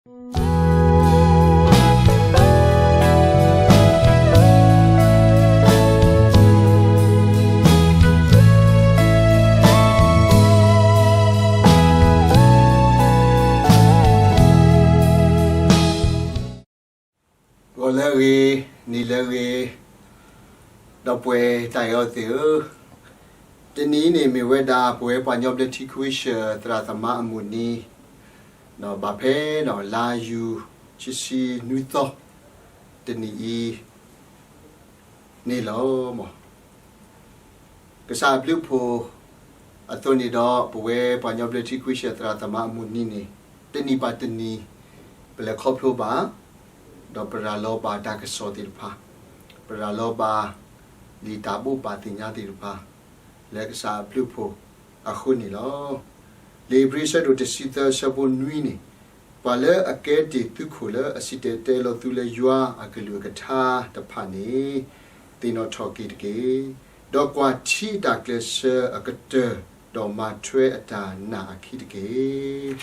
ဂီၤလၢအဂ့ၤ, နံၤလၢအဂ့ၤ, ဒီပုၢ်ဝဲၢ်တၢ်အဲၣ်အီၤသ့ၣ်ဧၢ, တနံၤအံၤန့ၣ်မ့ၢ်ဝဲဒၣ် ပဝဲပှၤကညီဘျၢထံခဝ့ၡၢၣ်သရၣ်သမါအမုၢ်နံၤ, ဘၣ်ဖဲလါယူၤ ခံဆံနွံသီ တနံၤအံၤန့ၣ်လီၤ. ကစၢ်အဘျုးအဖှိၣ်အသိးန့ၣ်ဒီး ပဝဲပှၤကညီဘျၢထံခဝ့ၡၢၣ်သရၣ်သမါအမုၢ်နံၤန့ၣ် တနံၤဘၣ်တနံၤ ပလဲၤခီဖျိဘၣ် ဒီးပရၤလီၤဘၣ်တၢ်ကစီၣ်သ့ၣ်တဖၣ်, ပရၤလီၤဘၣ်လံာ်တၢ်ဘိးဘၣ်သ့ၣ်ညါသ့ၣ်တဖၣ် လၢကစၢ်အဘျုးအဖှိၣ်အဃိန့ၣ်လီၤ. လံာ်ဧ့ၤဘြံၤဆၢဒိၣ်တဆံသၢဆၢဖိနွံန့ၣ်, ပှၤလၢအကဲတ့ၢ်သုးခိၣ်လၢအစံၣ်တဲၤတဲလီၤသုလၢယွၤအကလုၢ်အကထါတဖၣ်န့ၣ် သ့ၣ်နီၣ်ထီၣ်က့ၤတက့ၢ်. ဒီးကွၢ်ထံအတၢ်ကျဲးစၢးအကတၢၢ်, ဒီးမၤထွဲအတၢ်နာ်အခံတက့ၢ်.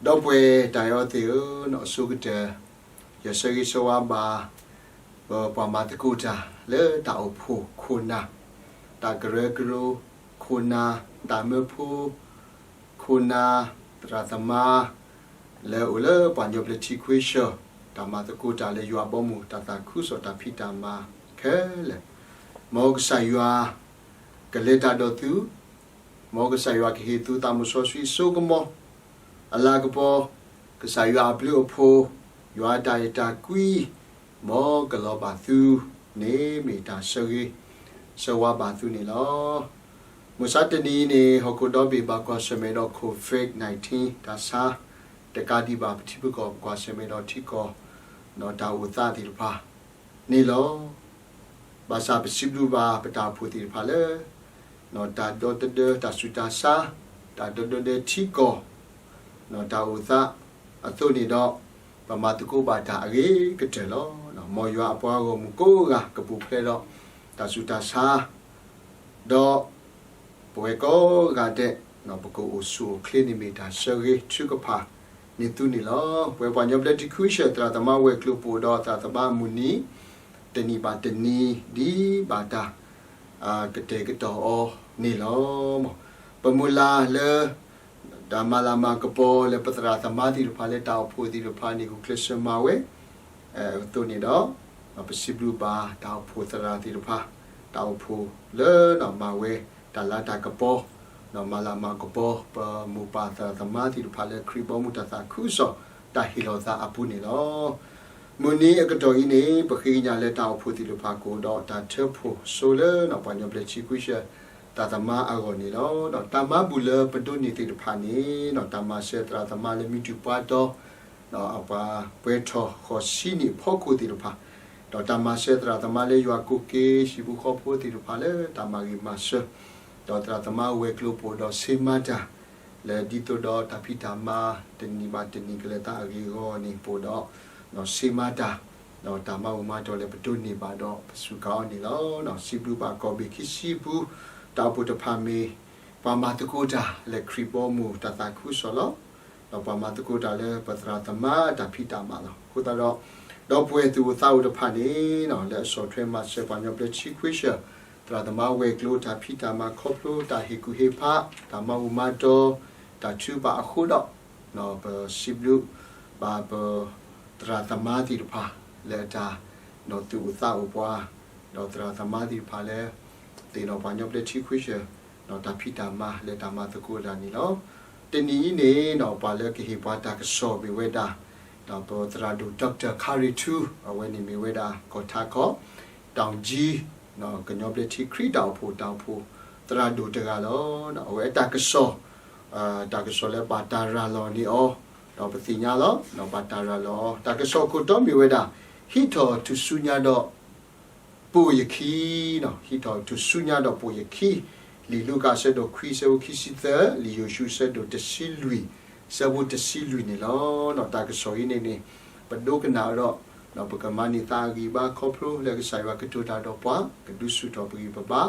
ဒီပုၢ်ဝဲၢ်တၢ်အဲၣ်အီၤသ့ၣ်ဧၢ, အဆိကတၢၢ် ယဆၢဂ့ၤဆၢဝါဘၣ် ပပှၤမၤသကိးတၢ်လၢတၢ်အိၣ်ဖှိၣ်ခိၣ်နၢ်, တၢ်ကရၢကရိခိၣ်နၢ်, တၢ်မၢဖိခိၣ်နၢ်, သရၣ်သမါ လၢအိၣ်လၢပှၤကညီဘျၢထံခဝ့ၡၢၣ်, တၢ်မၤသကိးတၢ်လၢယွၤအဘီအမုၢ် တၢ်သးခုကစီၣ်တၢ်ဖံးတၢ်မၤခဲလၢာ်, မ်ကစၢ်ယွၤကလဲၤတၢ်ဒီးသု, မ်ကစၢ်ယွၤကဟ့ၣ်သုသးမုၢ်စီဆှံစိကမီၤ အလၤကပီၤ, ကစၢ်ယွၤအဘျုးအဖှိၣ်, ယွၤအတၢ်အဲၣ်တၢ်ကွံ မ်ကလီၤဘၣ်သုန့ၣ် မ့ၢ်တၢ်ဆၢဂ့ၤဆၢဝါဘၣ်သုန့ၣ်လီၤ. မုၢ်ဆါတနံၤအံၤန့ၣ် ဟီၣ်ခိၣ်ဒီဘ့ၣ်ဘၣ်ကွၢ်ဆၢၣ်မဲာ်ဒီး COVID nineteen တၢ်ဆါ, တကးဒံးဘၣ်ပထံပကီၢ် ပကွၢ်ဆၢၣ်မဲာ်ဒီးထံကီၢ် တၢ်အိၣ်သးသ့ၣ်တဖၣ်န့ၣ်လီၤ. ဘၣ်ဆၣ်ပစံးဘျုးဘၣ်ပတၢ်အိၣ်ဖှိၣ်သ့ၣ်တဖၣ်လၢ တၢ်ဒီသဒၢတၢ်ဆူးတၢ်ဆါ, တၢ်ဒီသဒၢထံကီၢ် တၢ်အိၣ်သးအသိးန့ၣ်ဒီး ပမၤသကိးဘၣ်တၢ်အဂ့ၤကတၢၢ်လီၤ. မ်ယွၤအပှၤဂီၢ်မုၢ်ကိးဂၤကပူၤဖျဲးဒီးတၢ်ဆူးတၢ်ဆါ, ဒီးပဝဲကိးဂၤဒဲး ပကအိၣ်ဆူၣ်အိၣ်ချ့န့ၣ် မ့ၢ်တၢ်ဆၢဂ့ၤထုကဖၣ်န့ၢ်သုန့ၣ်လီၤ. ပဝဲပှၤကညီဘျၢထံခဝ့ၡၢၣ်သရၣ်သမါဝဲၤကျိၤပအိၣ်ဒီးသရၣ်သမါအမုၢ်နံၤ တနံၤဘၣ်တနံၤ ဒ်ဘၣ်တၢ် ကတဲာ်ကတီၤအီၤန့ၣ်လီၤ. ပမုၢ်လၢ်လၢ တၢ်မၤလၤမၤကပီၤလၢပသရၣ်သမါသ့ၣ်တဖၣ်လၢတၢ်အိၣ်ဖှိၣ်သ့ၣ်တဖၣ်န့ၣ် ဂုာ်ကျဲးစၢးမၤဝဲအသိးန့ၣ်ဒီး ပစံးဘျုးဘၣ်တၢ်အိၣ်ဖှိၣ်သရၣ်သ့ၣ်တဖၣ်, တၢ်အိၣ်ဖှိၣ်လၢမၤဝဲတၢ်လၤတၢ်ကပီၤ, မၤလၤမၤကပီၤ ပမိၢ်ပၢ်သရၣ်သမါသ့ၣ်တဖၣ်လၢခရံာ်ဘီမုၢ်တၢ်သးခုကစီၣ် တၢ်ဟ့ၣ်လီၤသးအပူၤန့ၣ်လီၤ. မုၢ်နံၤအကတီၢ်အံၤန့ၣ် ပဃ့ကညးလၢတၢ်အိၣ်ဖှိၣ်သ့ၣ်တဖၣ်ကအိၣ်ဒီးတၢ်ထၢဖှိၣ်စိလၢ ပှၤကညီဘျၢထံခဝ့ၡၢၣ် သရၣ်သမါအဂီၢ်န့ၣ်လီၤ. ဒီးတၢ်မၤဘူၣ်လၢပဒိးန့ၢ်သ့ၣ်တဖၣ်န့ၣ် တၢ်မၤစၢၤသရၣ်သမါလၢမံတူၢ်ပှၤတီၤ အပှၤပှဲၤထီၣ်ဃိးဆံနံၣ်အဖီခိၣ်သ့ၣ်တဖၣ်, ဒီးတၢ်မၤစၢၤသရၣ်သမါလၢယွၤကိးက့ၤဟံၣ်ဖိဃီဖိသ့ၣ်တဖၣ်လၢတၢ်မၤဂ့ၤမၤစၢၤ, ဒီးသရၣ်သမါဝဲၤကျိၤပအိၣ်ဒီးဆ့မၤတၢ် လၢဒ်သိးဒီးတၢ်ဖံးတၢ်မၤ တနံၤဘၣ်တနံၤကလဲၤသးအဂ့ၢ်အဂီၢ်န့ၣ် ပအိၣ်ဒီးဆ့မၤတၢ်, ဒီးတၢ်မၤဘူၣ်မၤတီၤလၢပဒိးန့ၢ်ဘၣ်ဒီးပစူးကါအီၤန့ၣ်လီၤ. စံးဘျုးဘၣ်ကီၢ်ဘ့ၣ်ခံဆံပူၤ တၢ်အိၣ်ဖှိၣ်တဖၣ်မ့ၢ် ပှၤမၤသကိးတၢ်လၢခရံာ်ဘီမုၢ်တၢ်သးခုကစီၣ်လီၤ. ဒီးပှၤမၤသကိးတၢ်လၢပသရၣ်သမါတၢ်ဖံးတၢ်မၤလီၤ. အဃိသတးဒီး ဒီပုၢ်ဝဲၢ်သူၣ်အိၣ်သးအိၣ်တဖၣ်န့ၣ် လၢအဆီၣ်ထွဲမၤစၢၤပှၤကညီဘျၢထံခဝ့ၡၢၣ် သရၣ်သမါဝဲၤကျိၤတၢ်ဖံးတၢ်မၤခီဖျိတၢ်ဟ့ၣ်ကူၣ်ဟ့ၣ်ဖး တၢ်မၤဘူၣ်မၤတီၤ တၢ်ထုကဖၣ်အဃိဒီး ပစံးဘျုးဘၣ်ပသရၣ်သမါသ့ၣ်တဖၣ်လၢအတၢ် ဒီးသူၣ်အိၣ်သးအိၣ်ပှၤ ဒီးသရၣ်သမါသ့ၣ်တဖၣ်လၢ သ့ၣ်နီၣ်ပှၤကညီဘျၢထံခဝ့ၡၢၣ် ဒီးတၢ်ဖံးတၢ်မၤလၢတၢ်မၤသကိးတၢ်န့ၣ်လီၤ. တနံၤအံၤန့ၣ် ပှၤလၢကဟ့ၣ်ပှၤတၢ်ကစီၣ်မ့ၢ်ဝဲဒၣ် ဒီးပသရၣ်ဒိၣ် Doctor ခါရ့ၣ်ထူ အဝဲန့ၣ်မ့ၢ်ဝဲဒၣ်ကီၢ်ထးကီၢ် တီၣ်ကၠံ ကညီဘျၢထံခရံာ်တၢ်အိၣ်ဖှိၣ်တၢ်အိၣ်ဖှိၣ်သရၣ်ဒိၣ်တဂၤလီၤ. အဝဲအတၢ်ကစီၣ် တၢ်ကစီၣ်လၢဘၣ်တၢ်ရၤလီၤန့ၢ်အီၤ ဒီးပသ့ၣ်ညါလီၤ ဘၣ်တၢ်ရၤလီၤအီၤ တၢ်ကစီၣ်ခိၣ်တီမ့ၢ်ဝဲဒၣ် ဟံးထီၣ်ထူၣ်စုညါဒီး ပိာ်ယခံ, ဟံးထီၣ်ထူၣ်စုညါဒီးပိာ်ယခံ, လံာ်လူၤကၣ်အဆၢဒိၣ်ခွံအဆၢဖိခံဆံသၢ, လံာ်ယိၤၡူအဆၢဒိၣ်တဆံလွံၢ် အဆၢဖိတဆံလွံၢ်န့ၣ်လီၤ. တၢ်ကစီၣ်အံၤန့ၣ်န့ၣ် ပဒိကနၣ်ဒီး ပကမၤန့ၢ်သးအဂံၢ်ဘါခီဖျိလၢကစၢ်ယွၤကတိၤတၢ်ဒီးပှၤ ကဒုးဆူၣ်ထီၣ်ပဂံၢ်ပဘါ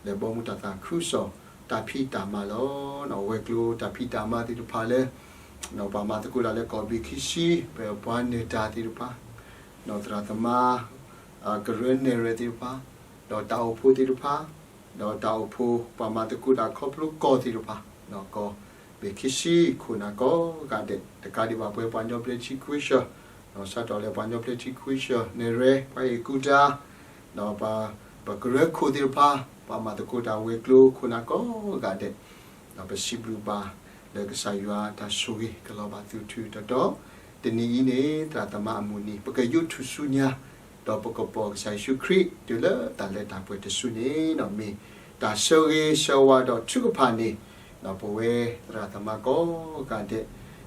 လၢဘီမုၢ်တၢ်သးခုကစီၣ် တၢ်ဖံးတၢ်မၤလီၤ. ဝဲၤကျိၤတၢ်ဖံးတၢ်မၤသ့ၣ်တဖၣ်လၢ ပှၤမၤသကိးတၢ်လၢကီၢ်ဘ့ၣ်ခံဆံ, ပပှၤနဲၣ်တၢ်သ့ၣ်တဖၣ်, ဒီးသရၣ်သမါ ကရၢနဲၣ်ရွဲၣ်သ့ၣ်တဖၣ်, ဒီးတၢ်အိၣ်ဖှိၣ်သ့ၣ်တဖၣ်, ဒီးတၢ်အိၣ်ဖှိၣ်ပှၤမၤသကိးတၢ်ခီဖျိကီၢ်သ့ၣ်တဖၣ်, ကီၢ်ဘ့ၣ်ခံဆံခိၣ်နၢ်ကိးဂၤဒဲး, တကးဒံးဘၣ်ပဝဲပှၤကညီဘျၢထံခဝ့ၡၢၣ်, စးထီၣ်လၢပှၤကညီဘျၢထံခဝ့ၡၢၣ် နဲၣ်ရွဲၣ် ပှၤဟ့ၣ်ကူၣ်တၢ်, ဒီးပကရၢခိၣ်သ့ၣ်တဖၣ်, ပှၤမၤသကိးတၢ်ဝဲၤကျိၤခိၣ်နၢ်ကိးဂၤဒဲး, ဒီးပစံးဘျုးဘၣ်လၢကစၢ်ယွၤတၢ်ဆိၣ်ဂ့ၤကလီၤဘၣ်သုထုးထီၣ်တီတီ, တနံၤအံၤန့ၣ် သရၣ်သမါအမုၢ်နံၤ ပကယိးထူၣ်စုညါ, ဒီးပကပိာ်ကစၢ်ယ့ၣ်ၡူးခရံာ်တုၤလၢတၢ်လၢတၢ်ပှဲၤတစုန့ၣ်, မ့ၢ်တၢ်ဆၢဂ့ၤဆၢဝါဒီးထုကဖၣ်န့ၣ်, ဒီးပဝဲသရၣ်သမါကိးဂၤဒဲး,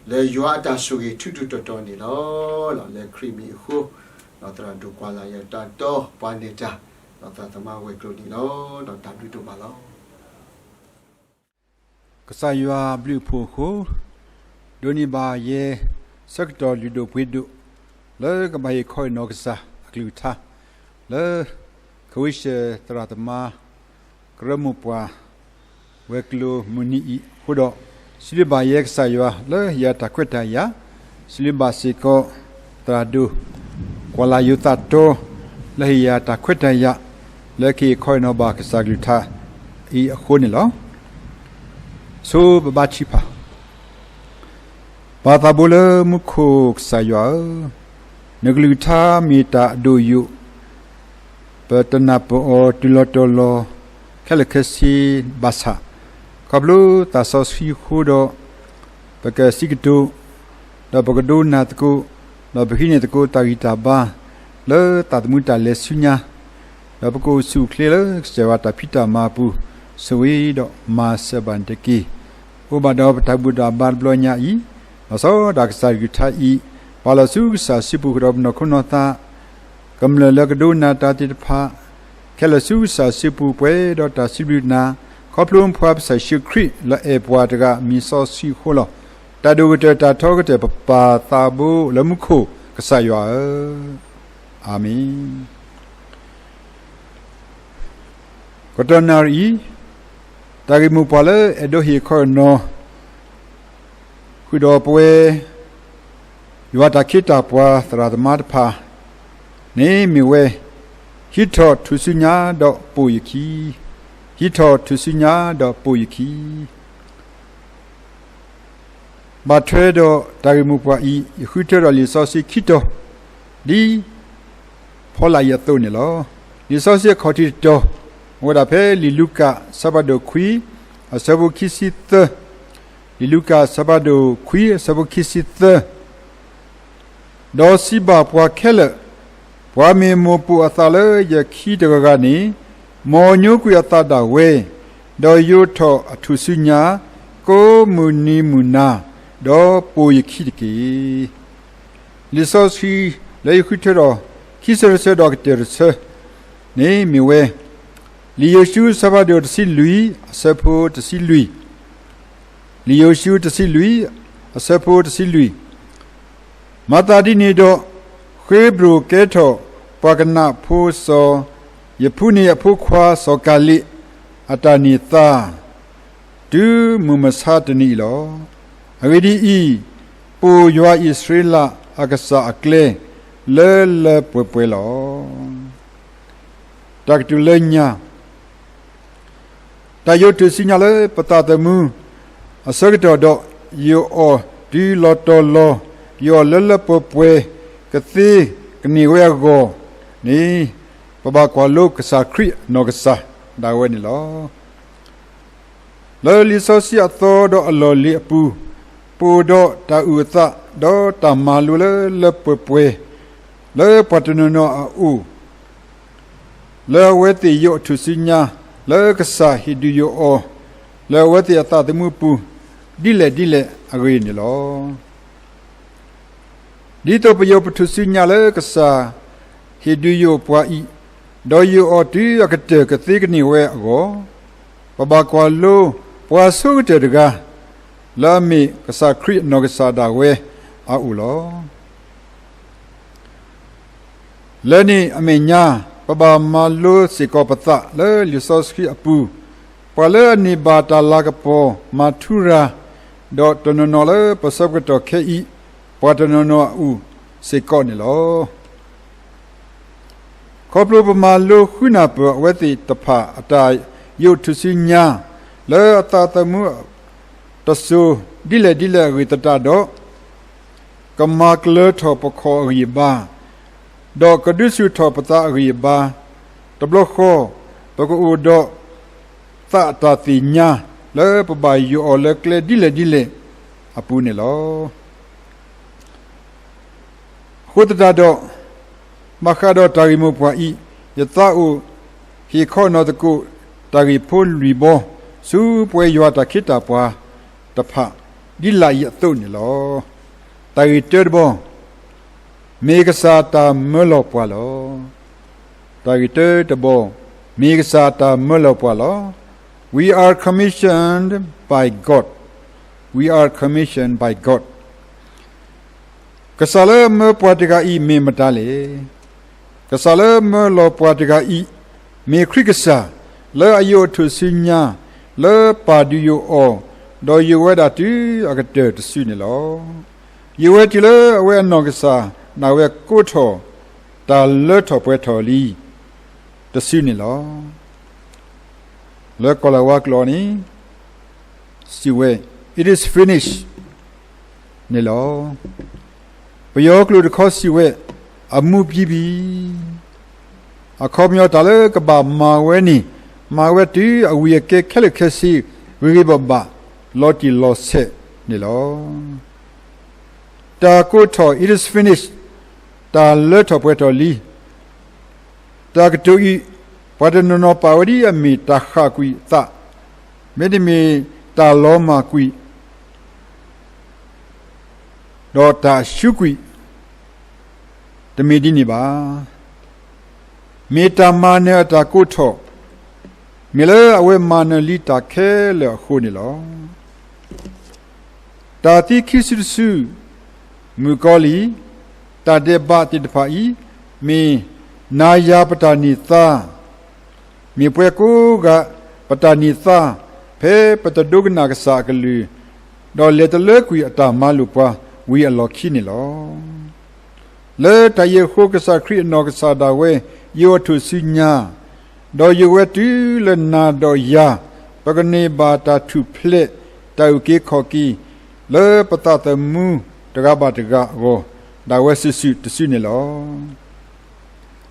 လၢယွၤအတၢ်ဆိၣ်ဂ့ၤထူးထူးတီတီန့ၣ်လီၤ. လၢခရံာ်မံၤအဃိ, ဒီးသရၣ်ဒိၣ်ကွၢ်လၢ်ယတၢ်တီပှၤနဲၣ်တၢ်, ဒီးသရၣ်သမါဝဲၤကျိၤန့ၣ်လီၤ. ဒီးတၢ်ဘျုးဒိၣ်မးလီၤ. ကစၢ်ယွၤအဘျုးအဖှိၣ်အဃိ, ဒိးန့ၢ်ဘၣ်ယဲ ဆၢကတီၢ်လုၢ်ဒိၣ်ပှ့ၤဒိၣ်, လၢကဘၣ်ဟ့ၣ်ခီဟ့ၣ်နီၤကစၢ်အကလုၢ်ကထါ, လၢ ခဝ့ၡၢၣ်သရၣ်သမါ ကရၢမိၢ်ပှၢ် ဝဲၤကျိၤမုၢ်နံၤအံၤအဃိဒီး, စံးဘျုးဘၣ်ယဲကစၢ်ယွၤလၢဟ့ၣ်ယၤတၢ်ခွဲးတၢ်ယာ်, စံးဘျုးဘၣ်စ့ၢ်ကီး သရၣ်ဒိၣ် ကွၢ်လၢ်ယိၤသးတီ လၢဟ့ၣ်ယၤတၢ်ခွဲးတၢ်ယာ် လၢကဟ့ၣ်ခီဟ့ၣ်နီၤဘၣ်ကစၢ်ကလုၢ်ကထါအံၤအဃိန့ၣ်လီၤ. ဆိပဘါထုကဖၣ်. ပၢ်သးဘိလၢမူခိၣ်ကစၢ်ယွၤဧၢ, နကလုၢ်ကထါမ့ၢ်တၢ်အဒိၣ်ယိာ်, ပတနၢ်ပၢၢ်အီၤတုၤလီၤတီၤလီၤ ခဲလၢာ်ခဲဆ့ဘၣ်ဆၣ်, ခီဖျိသးစီဆှံအဃိဒီး ပကစံးကတိၤ, ဒီးပကဒိကနၣ်သကိး, ဒီးပဟံးန့ၢ်သကိးတၢ်ဂံၢ်တၢ်ဘါ လၢသးသမူတၢ်လဲၤဆူညါ, ဒီးပကအိၣ်ဆူၣ်အိၣ်ချ့လၢကစၢ်ယွၤတၢ်ဖံးတၢ်မၤအပူၤ, ဆိၣ်ဂ့ၤဒီးမၤစၢၤဘၣ်န့ၣ်တက့ၢ်. အိၣ်ဘၣ်ဒီးပတၢ်ဘူၣ်တၢ်ဘါတဘျီညါအံၤ, လီၤဆီဒၣ်တၢ်ကစၢ်ကလုၢ်ကထါအံၤ, ပာ်လီၤဆူကစၢ်စုပူၤကဒီးပနီၢ်ခိနီၢ်သး ကမျၢၢ်လၢကဒိကနၣ်တၢ်သ့ၣ်တဖၣ်, ခဲလၢာ်ဆူကစၢ်စုပူၤပှဲၤဒီးတၢ်စံးဘျုးနၤ, ခီဖျိမုၢ်ဖါပကစၢ်ယ့ၣ်ၡူးခရံာ်လၢအဲၣ်ပှၤတဂၤမံၤစီဆှံအဃိလီၤ. တၢ်ဒိၣ်ကတၢၢ်တၢ်ထီကတၢၢ်ပပၢ်သးဘိလၢမူခိၣ်ကစၢ်ယွၤဧၢ, အၤမ့ၣ်. ကတီၢ်နၣ်ရံၣ်အံၤ, တၢ်ဂ့ၢ်မိၢ်ပှၢ်လၢအဲၣ်ဒိးဟ့ၣ်ခီဟ့ၣ်နီၤ ဃုာ်ဒီးပဝဲ ယွၤတၢ်ခ့တၢ်ပှၤသရၣ်သမါတဖၣ်န့ၣ်မ့ၢ်ဝဲ, ဟံးထီၣ်ထူၣ်စုညါဒီးပိာ်ယခံ, ဟံးထီၣ်ထူၣ်စုညါဒီးပိာ်ယခံ. ဘၣ်ထွဲဒီးတၢ်ဂ့ၢ်မိၢ်ပှၢ်အံၤ ယဃုထၢဒီးလံာ်စီဆှံခံတီၤ ဒ်ဖီလာ်အံၤအသိးန့ၣ်လီၤ. လံာ်စီဆှံအခီၣ်ထံးတတီၤ အိၣ်ဝဲဒၣ်ဖဲလံာ်လူၤကၣ်အဆၢဖးဒိၣ်ခွံ အဆၢဖိခံဆံသၢ, လံာ်လူၤကၣ်အဆၢဖးဒိၣ်ခွံအဆၢဖိခံဆံသၢ ဒီးစံးဘၣ်ပှၤခဲလၢာ်, ပှၤမ့ၢ်မိၢ်ပိာ်အသးလၢယခံတဂၤဂၤန့ၣ်, မ်အညိကွံာ်အသးဒၣ်ဝဲ, ဒီးယိးထီၣ်အထူၣ်စုညါ ကိးမုၢ်နံၤမုၢ်နၤ, ဒီးပိာ်ယခံတက့ၢ်. လံာ်စီဆှံလၢယဃုထၢဒီး ခံဆၢတဆၢဒီးကတၢၢ်တဆၢန့ၣ်မ့ၢ်ဝဲ လံာ်ယိၤၡူအဆၢဖးဒိၣ်တဆံလွံၢ် အဆၢဖိတဆံလွံၢ်, လံာ်ယိၤၡူတဆံလွံၢ် အဆၢဖိတဆံလွံၢ်, မၤသးဒ်န့ၣ်ဒီး, ဃ့ဘြိၣ်ကဲထီၣ်ပှၤကနၣ်ဖိစီၤယဖူန့ၣ်အဖိခွါစီၤကၤလ့း အတၢ်န့ၢ်သါ တုၤမုၢ်မဆါတနံၤအံၤလီၤ. အဂ့ၢ်ဒ်အံၤ, ပိာ်ယွၤအံၣ်စရ့လးအကစၢ်အကျဲ လၢလၢပှဲၤပှဲၤလီၤ. တၢ်ကတိၤလၢညါ တၢ်ယိးထူၣ်စုညါလၢပသးသမူ အဆၢကတီၢ်ဒီး ယိးအီၤတုၤလီၤတီၤလီၤ, ယိးအီၤလၢလၢပှဲၤပှဲၤ ကသ့ကန့ၢ်ဝဲအဂီၢ်န့ၣ်, ပဘၣ်ကွၢ်လိကစၢ်ခရံာ်အနီၢ်ကစၢ်ဒၣ်ဝဲန့ၣ်လီၤ. လၢလံာ်စီဆှံအသီဒီးအလီၢ်လံၤအပူၤ, ပအိၣ်ဒီးတၢ်အုၣ်အသး ဒီးတၢ်မၤလိလၢလၢပှဲၤပှဲၤ လၢပှၤတနီၤနီၤအအိၣ် လၢအဝဲသ့ၣ်ယိးအထူၣ်စုညါ လၢကစၢ်ဟ့ၣ်ဒုးယိးအီၤ လၢအဝဲသ့ၣ်အသးသမူအပူၤ ဒ်လဲၣ်ဒ်လဲၣ်အဂ့ၢ်န့ၣ်လီၤ. ဒ်သိးပယိးပထူၣ်စုညါလၢကစၢ်ဟ့ၣ်ဒုးယိးပှၤအံၤ, ဒီးယိးအီၤတုၤအကတၢၢ်ကသ့ကန့ၢ်ဝဲအဂီၢ်, ပဘၣ်ကွၢ်လိပှၤဆိကတၢၢ်တဂၤ လၢအမ့ၢ်ကစၢ်ခရံာ်အနီၢ်ကစၢ်ဒၣ်ဝဲအအိၣ်လီၤ. လၢန့ၣ်အမဲာ်ညါ, ပဘၣ်မၤလိစ့ၢ်ကီးပသးလၢလံာ်စီဆှံအပူၤ, ပှၤလၢအန့ၢ်ဘၣ်တၢ်လၤကပီၤမၤထူရၤ, ဒီးတနီၤနီၤလၢပဆၢကတီၢ်ခဲအံၤ ပှၤတနီၤနီၤအအိၣ်စ့ၢ်ကီးန့ၣ်လီၤ. ခီဖျိပမၤလိဃုနၢ်ပၢၢ်အဝဲသ့ၣ်တဖၣ်အတၢ်ယိးထူၣ်စုညါ လၢအသးသမူတစိၤဒ်လဲၣ်ဒ်လဲၣ်အဂ့ၢ်သတးဒီး ကမၤကလၢထီၣ်ပခီၣ်အဂံၢ်အဘါ, ဒီးကဒုးဆူၣ်ထီၣ်ပသးအဂံၢ်အဘါ, တဘျီဃီ ပကအိၣ်ဒီးသးအတၢ်သ့ၣ်ညါ လၢပဘၣ်ယိးအီၤလၢကျဲဒ်လဲၣ်ဒ်လဲၣ်အပူၤန့ၣ်လီၤ. အဃိသတးဒီး ဘၣ်ဃးဒီးတၢ်ဂ့ၢ်မိၢ်ပှၢ်အံၤ, ယသးအိၣ်ဟ့ၣ်ခီနီၢ်သကိး တၢ်ဂ့ၢ်ဖိလွံၢ်ဘီ ဆူပဝဲယွၤတၢ်ခ့တၢ်ပှၤတဖၣ် ဒ်လာ်အံၤအသိးန့ၣ်လီၤ. တၢ်ဂ့ၢ်တၢတဘီ, မ့ၢ်ကစၢ်တၢ်မၢလီၤပှၤလီၤ. တၢ်ဂ့ၢ်တၢတဘီ, မ့ၢ်ကစၢ်တၢ်မၢလီၤပှၤလီၤ. We are commissioned by God. We are commissioned by God. ကစၢ်လၢအမၢပှၤတဂၤအံၤမ့ၢ်မတၤလဲၣ်. ကစၢ်လၢအမၢလီၤပှၤတဂၤအံၤ မ့ၢ်ခရံာ်ကစၢ် လၢအယိးအထူၣ်စုညါ လၢပၢ်ဒုးယိးအီၤ, ဒီးယိးဝဲဒၣ်တုၤအကတၢၢ်တစုန့ၣ်လီၤ. ယိးဝဲတုၤလၢအဝဲအနီၢ်ကစၢ်ဒၣ်ဝဲကိးထီၣ် တၢ်လၢထီၣ်ပှဲၤထီၣ်လံ တစုန့ၣ်လီၤ. လၢကီၢ်လၤဝါကျိာ်န့ၣ် စံးဝဲ, It is finished န့ၣ်လီၤ. ပယီၤကျိာ်တခီစံးဝဲ, အမှုပြီးပြီ. အခီပညီတၢ်လၢကဘၣ်မၤဝဲန့ၣ် မၤဝဲတုၤအဝံၤအကဲခဲလၢာ်ခဲဆ့ ဂ့ၤဂ့ၤဘၣ်ဘၣ် လီၤတံၢ်လီၤဆဲးန့ၣ်လီၤ. တၢ်ကိးထီၣ် It is finished တၢ်လၢထီၣ်ပှဲၤထီၣ်လံ. တၢ်ကတိၤအံၤ ပှၤတနီၤနီၤပာ်ဝဲဒ်အမ့ၢ်တၢ်ဃၣ်ကွံာ်အသး, မ့တမ့ၢ်တၢ်လီၤမၢ်ကွံာ် ဒီးတၢ်အဆူကွံာ် တမ့ၢ်ဒ်န့ၣ်ဘၣ်. မ့ၢ်တၢ်မၤနၢၤအတၢ်ကိးထီၣ်, မ့ၢ်လၢအဝဲမၤနၢၤလံတၢ်ခဲလၢာ်အဃိန့ၣ်လီၤ. တၢ်သံခံစုတစု မုၣ်ကီၤလံၢ်, တၢ်ဒဲးဘးသ့ၣ်တဖၣ်အံၤ မ့ၢ်နၤယၤပတၢ်န့ၢ်သါ, မ့ၢ်ပှၤကိးဂၤပတၢ်န့ၢ်သါ ဖဲပတဒိကနၣ်ကစၢ်အကလုၢ်, ဒီးလဲၤတလၢကွံာ်အတၢ်မၤလိာ်ပှၤဝံၤအလီၢ်ခံန့ၣ်လီၤ. လၢတၢ်အံၤအဃိ ကစၢ်ခရံာ်အနီၢ်ကစၢ်ဒၣ်ဝဲ ယိးအထူၣ်စုညါ, ဒီးယိးဝဲတုၤလၢနၤဒီးယၤ ပကန့ၢ်ဘၣ်တၢ်ထူၣ်ဖျဲး တၢ်အုၣ်က့ၤခီၣ်က့ၤ လၢပသးသမူတဂၤဘၣ်တဂၤအဂီၢ် ဒၣ်ဝဲစုာ်စုာ်တစုန့ၣ်လီၤ.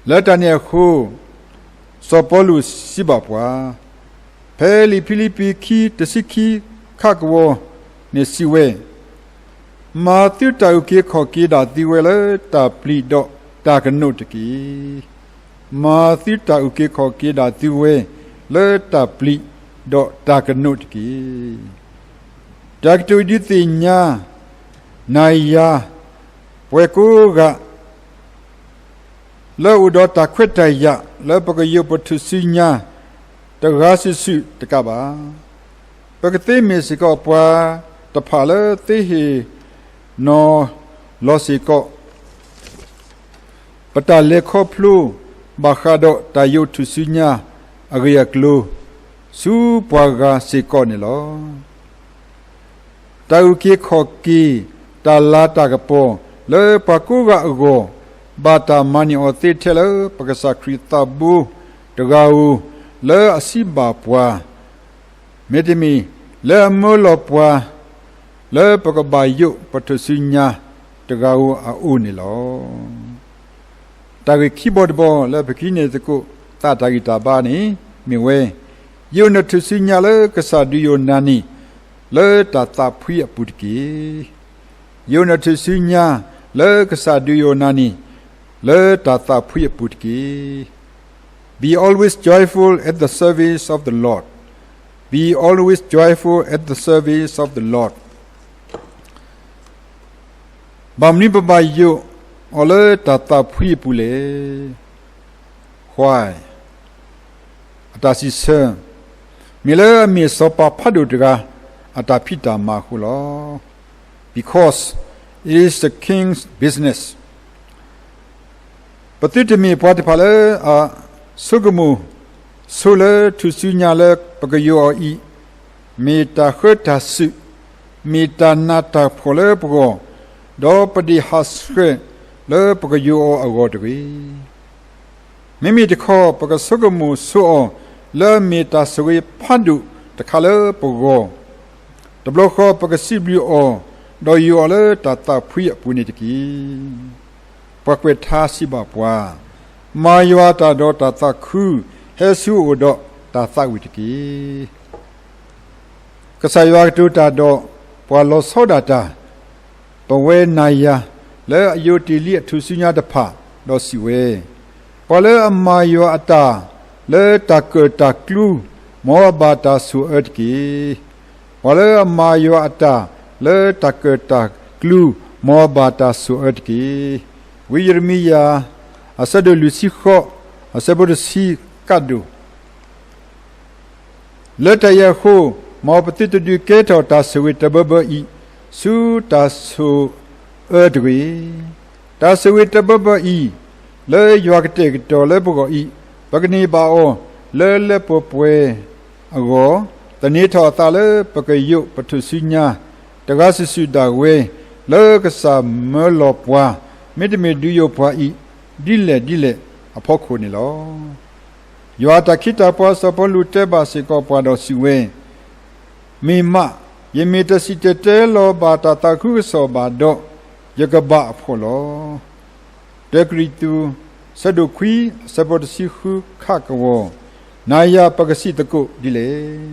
လၢတၢ်န့ၣ်အဃိ စီၤပီလူးစံးဘၣ်ပှၤ ဖဲလံာ်ဖံလံးပံးခံ တဆံခံ ခၣ်ကဝီၤန့ၣ်စံးဝဲ, မၤသုတၢ်အုၣ်က့ၤခီၣ်က့ၤဒၣ်သုဝဲလၢတၢ်ပျံၤဒီးတၢ်ကနိးတက့ၢ်. မၤသုတၢ်အုၣ်က့ၤခီၣ်က့ၤဒၣ်သုဝဲလၢတၢ်ပျံၤဒီးတၢ်ကနိးတက့ၢ်. တၢ်ကတိၤအံၤဒုးသ့ၣ်ညါ နၤယၤ ပှၤကိးဂၤ လၢအအိၣ်ဒီးတၢ်ခွဲးတၢ်ယာ် လၢပကယိးပထူၣ်စုညါ တဂၤစုာ်စုာ်တကးဘၣ်, ပကသ့မ့ၢ်စ့ၢ်ကီးပှၤတဖၣ်လၢသ့ဟ့ၣ်နီၤလီၤစ့ၢ်ကီး ပတၢ်လဲၤခီဖျိ ဘၣ်ဃးဒီးတၢ်ယိးထူၣ်စုညါအဂ့ၢ်အကျိၤ ဆူပှၤဂၤစ့ၢ်ကီးန့ၣ်လီၤ. တၢ်အုၣ်က့ၤခီၣ်က့ၤ တၢ်လၤတၢ်ကပီၤ လၢပှၤကိးဂၤအဂီၢ် ဘၣ်တၢ်မၤန့ၢ်အီၤသ့ထဲလၢပကစၢ်ခရံာ်သးဘိတဂၤဧိၤ လၢအစံးဘၣ်ပှၤ မ့တမ့ၢ် လၢအမၢလီၤပှၤ လၢပကဘၣ်ယိးပထူၣ်စုညါတဂၤဧိၤအအိၣ်န့ၣ်လီၤ. တၢ်ဂ့ၢ်ခံဘီတဘီလၢပကဟံးန့ၢ်သကိးသးတၢ်ဂံၢ်တၢ်ဘါန့ၣ် မ့ၢ်ဝဲ, ယိးနထူၣ်စုညါလၢကစၢ်ဒုးယိးနၤန့ၣ် လၢတၢ်သးဖှံအပူၤတက့ၢ်. ယိးနထူၣ်စုညါလၢကစၢ်ဒုးယိးနၤန့ၣ် လၢတၢ်သးဖှံအပူၤတက့ၢ်. Be always joyful at the service of the Lord. Be always joyful at the service of the Lord. ဘၣ်မနုၤပဘၣ်ယိးအီၤလၢတၢ်သးဖှံအပူၤလဲၣ်. အတၢ်စံးဆၢ, မ့ၢ်လၢအမ့ၢ်စီၤပၤဖးဒိၣ်တဂၤ အတၢ်ဖံးတၢ်မၤအဃိလီၤ. Because it is the king's business. ပသုတမ့ၢ်ပှၤတဖၣ်လၢအဆိကမိၣ်ဆိလၢထူၣ်စုညါလၢပကယိးအီၤအံၤ မ့ၢ်တၢ်ဃၢတၢ်စုာ် မ့ၢ်တၢ်နးတၢ်ဖှီၣ်လၢပဂီၢ်, ဒီးပဒံးဟးဆှဲးလၢပကယိးအီၤအဂီၢ်တဂ့ၤ. မ့မ့ၢ်တခီ ပကဆိကမိၣ်ဆိအီၤ လၢအမ့ၢ်တၢ်ဆိၣ်ဂ့ၤဖးဒိၣ်တခါလၢပဂီၢ်, တဘျီဃီပကစံးဘျုးအီၤ, ဒီးယိးအီၤလၢတၢ်သးဖှံအပူၤန့ၣ်တက့ၢ်. ပှၤကွဲးထါစံးဘၣ်ပှၤ, မၤယွၤတၢ်ဒီးတၢ်သးခု, ဟဲဆူအအိၣ်ဒီးတၢ်သးဝံၣ်တက့ၢ်. ကစၢ်ယွၤကတိၤတၢ်ဒီးပှၤလီၤဆီဒၣ်တၢ်, ပဝဲနၤယၤလၢအယိးတ့ၢ်လံအထူၣ်စုညါတဖၣ်, ဒီးစံးဝဲ, ပှၤလၢအမၤယွၤအတၢ် လၢတၢ်ကၢၣ်တၢ်ကျူ, မ်အဘၣ်တၢ်ဆိၣ်အၢတက့ၢ်. ပှၤလၢအမၤယွၤအတၢ်လၢတၢ်ကၢၣ်တၢ်ကျူ, မ်အဘၣ်တၢ်ဆိၣ်အၢတက့ၢ်. ဝံယံးရမံယၤ အဆၢဒိၣ်လွံၢ်ဆံဃိး, အဆၢဖိတဆံကးဒိၣ် လၢတၢ်အံၤအဃိ, မ်ပသုတဒုးကဲထီၣ်တၢ်ဆိၣ်ဂ့ၤတဘၢဘၢအံၤ ဆူတၢ်ဆိၣ်အၢတဂ့ၤ. တၢ်ဆိၣ်ဂ့ၤတဘၢဘၢအံၤ လၢယွၤကတဲာ်ကတီၤလၢပဂီၢ်အံၤ, ပကန့ၢ်ဘၣ်အီၤလၢလၢပှဲၤပှဲၤအဂီၢ်, သန့ၤထီၣ်အသးလၢပကယိးပထူၣ်စုညါ တဂၤစုာ်စုာ်ဒၣ်ဝဲ, လၢကစၢ်မၢလီၤပှၤ, မ့တမ့ၢ်ဒုးယိးပှၤအံၤ ဒ်လဲၣ်ဒ်လဲၣ်အဖီခိၣ်န့ၣ်လီၤ. ယွၤအတၢ်ခ့တၢ်ပှၤစီၤပီလူးတဲဘၣ်စ့ၢ်ကီးပှၤဒီးစံးဝဲ, မ့ၢ်မး, ယမ့ၢ်တစံၣ်တဲၤတဲလီၤဘၣ်တၢ်သးခုကစီၣ်ဘၣ်ဒီး, ယကဘၣ်အဖှီၣ်လီၤ. တၢကရံၣ်သူး ဆၢဒိၣ်ခွံ အဆၢဖိတဆံဃုခးကဝီၤ, နၤယၤပကစံးသကိးဒ်လဲၣ်.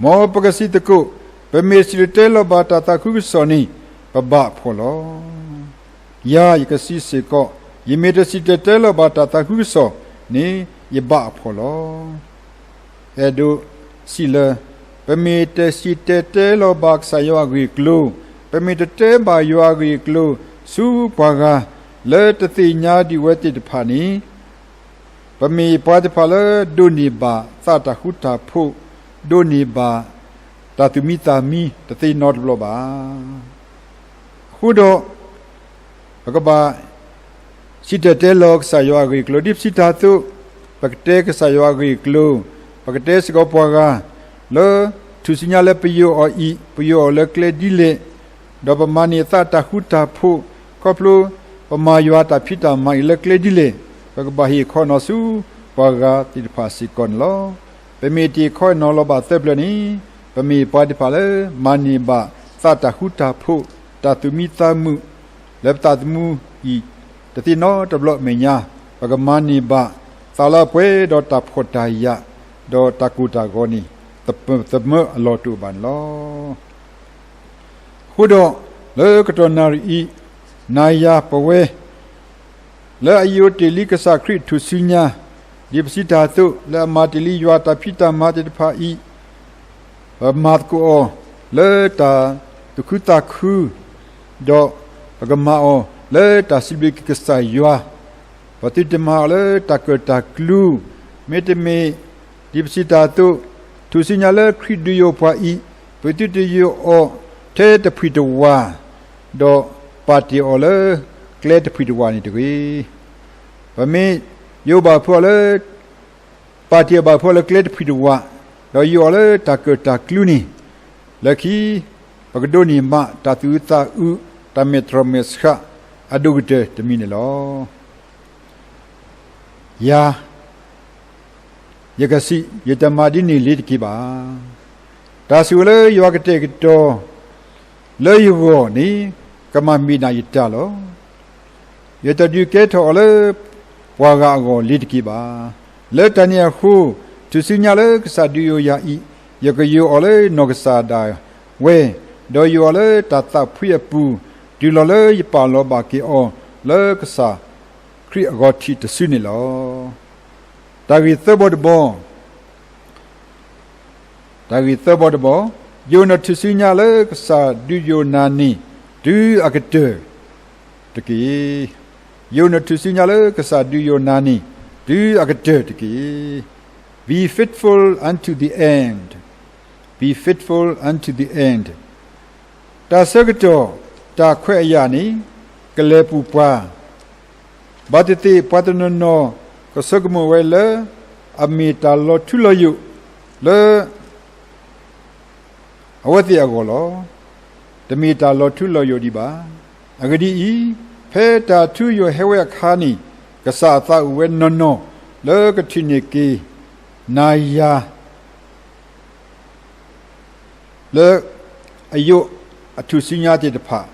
မ်ပကစံးသကိး, ပမ့ၢ်စံၣ်တဲၤတဲလီၤဘၣ်တၢ်သးခုကစီၣ်န့ၣ်, ပဘၣ်အဖှီၣ်လီၤ. ယၤယကစံးစ့ၢ်ကီး, ယမ့ၢ်တစံၣ်တဲၤတဲလီၤဘၣ်တၢ်သးခုကစီၣ်န့ၣ်, ယဘၣ်အဖှီၣ်လီၤ. အဲၣ်ဒိးစံးလၢ ပမ့ၢ်တစံၣ်တဲၤတဲလီၤဘၣ်ကစၢ်ယွၤအဂ့ၢ်အကျိၤ, ပမ့ၢ်တတဲဘၣ်ယွၤအဂ့ၢ်အကျိၤ ဆူပှၤဂၤလၢတသ့ၣ်ညါဒံးဝဲသ့ၣ်တဖၣ်န့ၣ်, ပမ့ၢ်ပှၤတဖၣ်လၢဒိးန့ၢ်ဘၣ်သးတၢ်ဃူတၢ်ဖိး, ဒိးန့ၢ်ဘၣ်တၢ်သူၣ်မံသးမံတသ့နီတဘျီဘၣ်. အဃိဒီး ပကဘၣ်စံၣ်တဲၤတဲလီၤကစၢ်ယွၤအဂ့ၢ်အကျိၤ ဒ်ပစံးတၢ်အသိး, ပကတဲကစၢ်ယွၤအဂ့ၢ်အကျိၤ, ပကတဲစ့ၢ်ကီးပှၤဂၤ လၢထူၣ်စုညါလၢပယိးအီၤအံၤ, ပယိးအီၤလၢကျဲဒ်လဲၣ်, ဒီးပမၤန့ၢ်အသးတၢ်ဃူတၢ်ဖိး, ခီဖျိပမၤယွၤတၢ်ဖံးတၢ်မၤအံၤလၢကျဲဒ်လဲၣ်, ပကဘၣ်ဟ့ၣ်ခီနီၤဆူပှၤဂၤသ့ၣ်တဖၣ်စ့ၢ်ကီးန့ၣ်လီၤ. ပမ့ၢ်တ့ၢ်ခီနီၤလီၤဘၣ်သၢပျၢၤန့ၣ်, ပမ့ၢ်ပှၤတဖၣ်လၢမၤန့ၢ်ဘၣ်သးတၢ်ဃူတၢ်ဖိး, တၢ်သူၣ်မံသးမုာ် လၢပသးသမူအံၤ တသ့နီတဘျီအမဲာ်ညါ, ပကမၤန့ၢ်ဘၣ်သးလၢအပှဲၤဒီးတၢ်ဖှီၣ်တၢ်ယာ်, ဒီးတၢ်ကိၢ်တၢ်ဂီၤန့ၣ် သမၢအလီၢ်တအိၣ်ဘၣ်န့ၣ်လီၤ. အဃိဒီး လၢကတီၢ်နၣ်ရံၣ်အံၤ, နၤယၤပဝဲ လၢအယိးတ့ၢ်လံကစၢ်ခရံာ်အထူၣ်စုညါ, ဒ်ပစံးတၢ်အသိး လၢအမၤတ့ၢ်လံယွၤတၢ်ဖံးတၢ်မၤသ့ၣ်တဖၣ်အံၤ, ပမၤသကိးအီၤလၢတၢ်သူၣ်ခုသးခု, ဒီးပကမၤအီၤလၢတၢ်စံးဘျုးက့ၤကစၢ်ယွၤ, ပသုတမၤအီၤလၢတၢ်ကၢၣ်တၢ်ကျူ, မ့တမ့ၢ် ဒ်ပစံးတၢ်အသိး, ထူၣ်စုညါလၢခရံာ်ဒုးယိးပှၤအံၤ, ပသုတယိးအီၤထဲတဖှံတဝၢ်, ဒီးပာ်တ့ၢ်အီၤလၢကျဲတဖှံတဝၢ်န့ၣ်တဂ့ၤ. ပမ့ၢ်ယိးဘၣ်ဖုးအီၤလၢ ပာ်တ့ၢ်အီၤဘၣ်ဖုးအီၤလၢကျဲတဖှံတဝၢ်, ဒီးယိးအီၤလၢတၢ်ကၢၣ်တၢ်ကျူန့ၣ်, လၢခံ ပကဒိးန့ၢ်မးတၢ်သူၣ်အုးသးအုး, တၢ်မဲာ်တြီမဲာ်ဆှးအဒိၣ်ကတၢၢ်တမံၤန့ၣ်လီၤ. ယၤ ယကစံး, ယတမၤဒ်န့ၣ်လ့ၤတက့ၢ်ဘၣ်. တၢ်ဆိၣ်ဂ့ၤလၢယွၤကတဲာ်ကတီၤလၢယဂီၢ်န့ၣ်, ကမၤမ့ၢ်ဒၣ်ယတၢ်လီၤ. ယတဒုးကဲထီၣ်အီၤလၢပှၤဂၤအဂီၢ်လ့ၤတက့ၢ်ဘၣ်. လၢတၢ်န့ၣ်အဃိ, ထူၣ်စုညါလၢကစၢ်ဒုးယိးယၤအံၤ, ယကယိးအီၤလၢနီၢ်ကစၢ်ဒၣ်ဝဲ, ဒီးယိးအီၤလၢတၢ်သးဖှံအပူၤ, တုၤလီၤလၢယပာ်လီၤဘၣ်က့ၤအီၤလၢကစၢ်ခရံာ်အဂီၤထံးတစုန့ၣ်လီၤ. တၢ်ဂ့ၢ်သၢဘီတဘီ, တၢ်ဂ့ၢ်သၢဘီတဘီ, ယိးနထူၣ်စုညါလၢကစၢ်ဒုးယိးနၤန့ၣ် တုၤအကတၢၢ်တက့ၢ်. ယိးနထူၣ်စုညါလၢကစၢ်ဒုးယိးနၤန့ၣ် တုၤအကတၢၢ်တက့ၢ်. Be faithful unto the end. Be faithful unto the end. တၢ်ဆၢကတီၢ်တၢ်ခွဲးအယာ်န့ၣ် ကလဲၤပူၤပှၤ, ဘၣ်သ့ၣ်သ့ၣ်ပှၤတနီၤနီၤကဆိကမိၣ်ဝဲလၢ အမ့ၢ်တၢ်လီၤထူလီၤယိာ်လၢ အဝဲသ့ၣ်အဂီၢ်လီၤ. တမ့ၢ်တၢ်လီၤထူလီၤယိာ်ဒံးဘၣ်. အဂ့ၢ်ဒ်အံၤ, ဖဲတၢ်ထူယိာ်ဟဲဝဲအခါန့ၣ်, ကစၢ်အသးအိၣ်ဝဲနီၢ်နီၢ်လၢကထံၣ်န့ၢ်က့ၤ နၤယၤ လၢအယိာ်အထူၣ်စုညါသ့ၣ်တဖၣ်,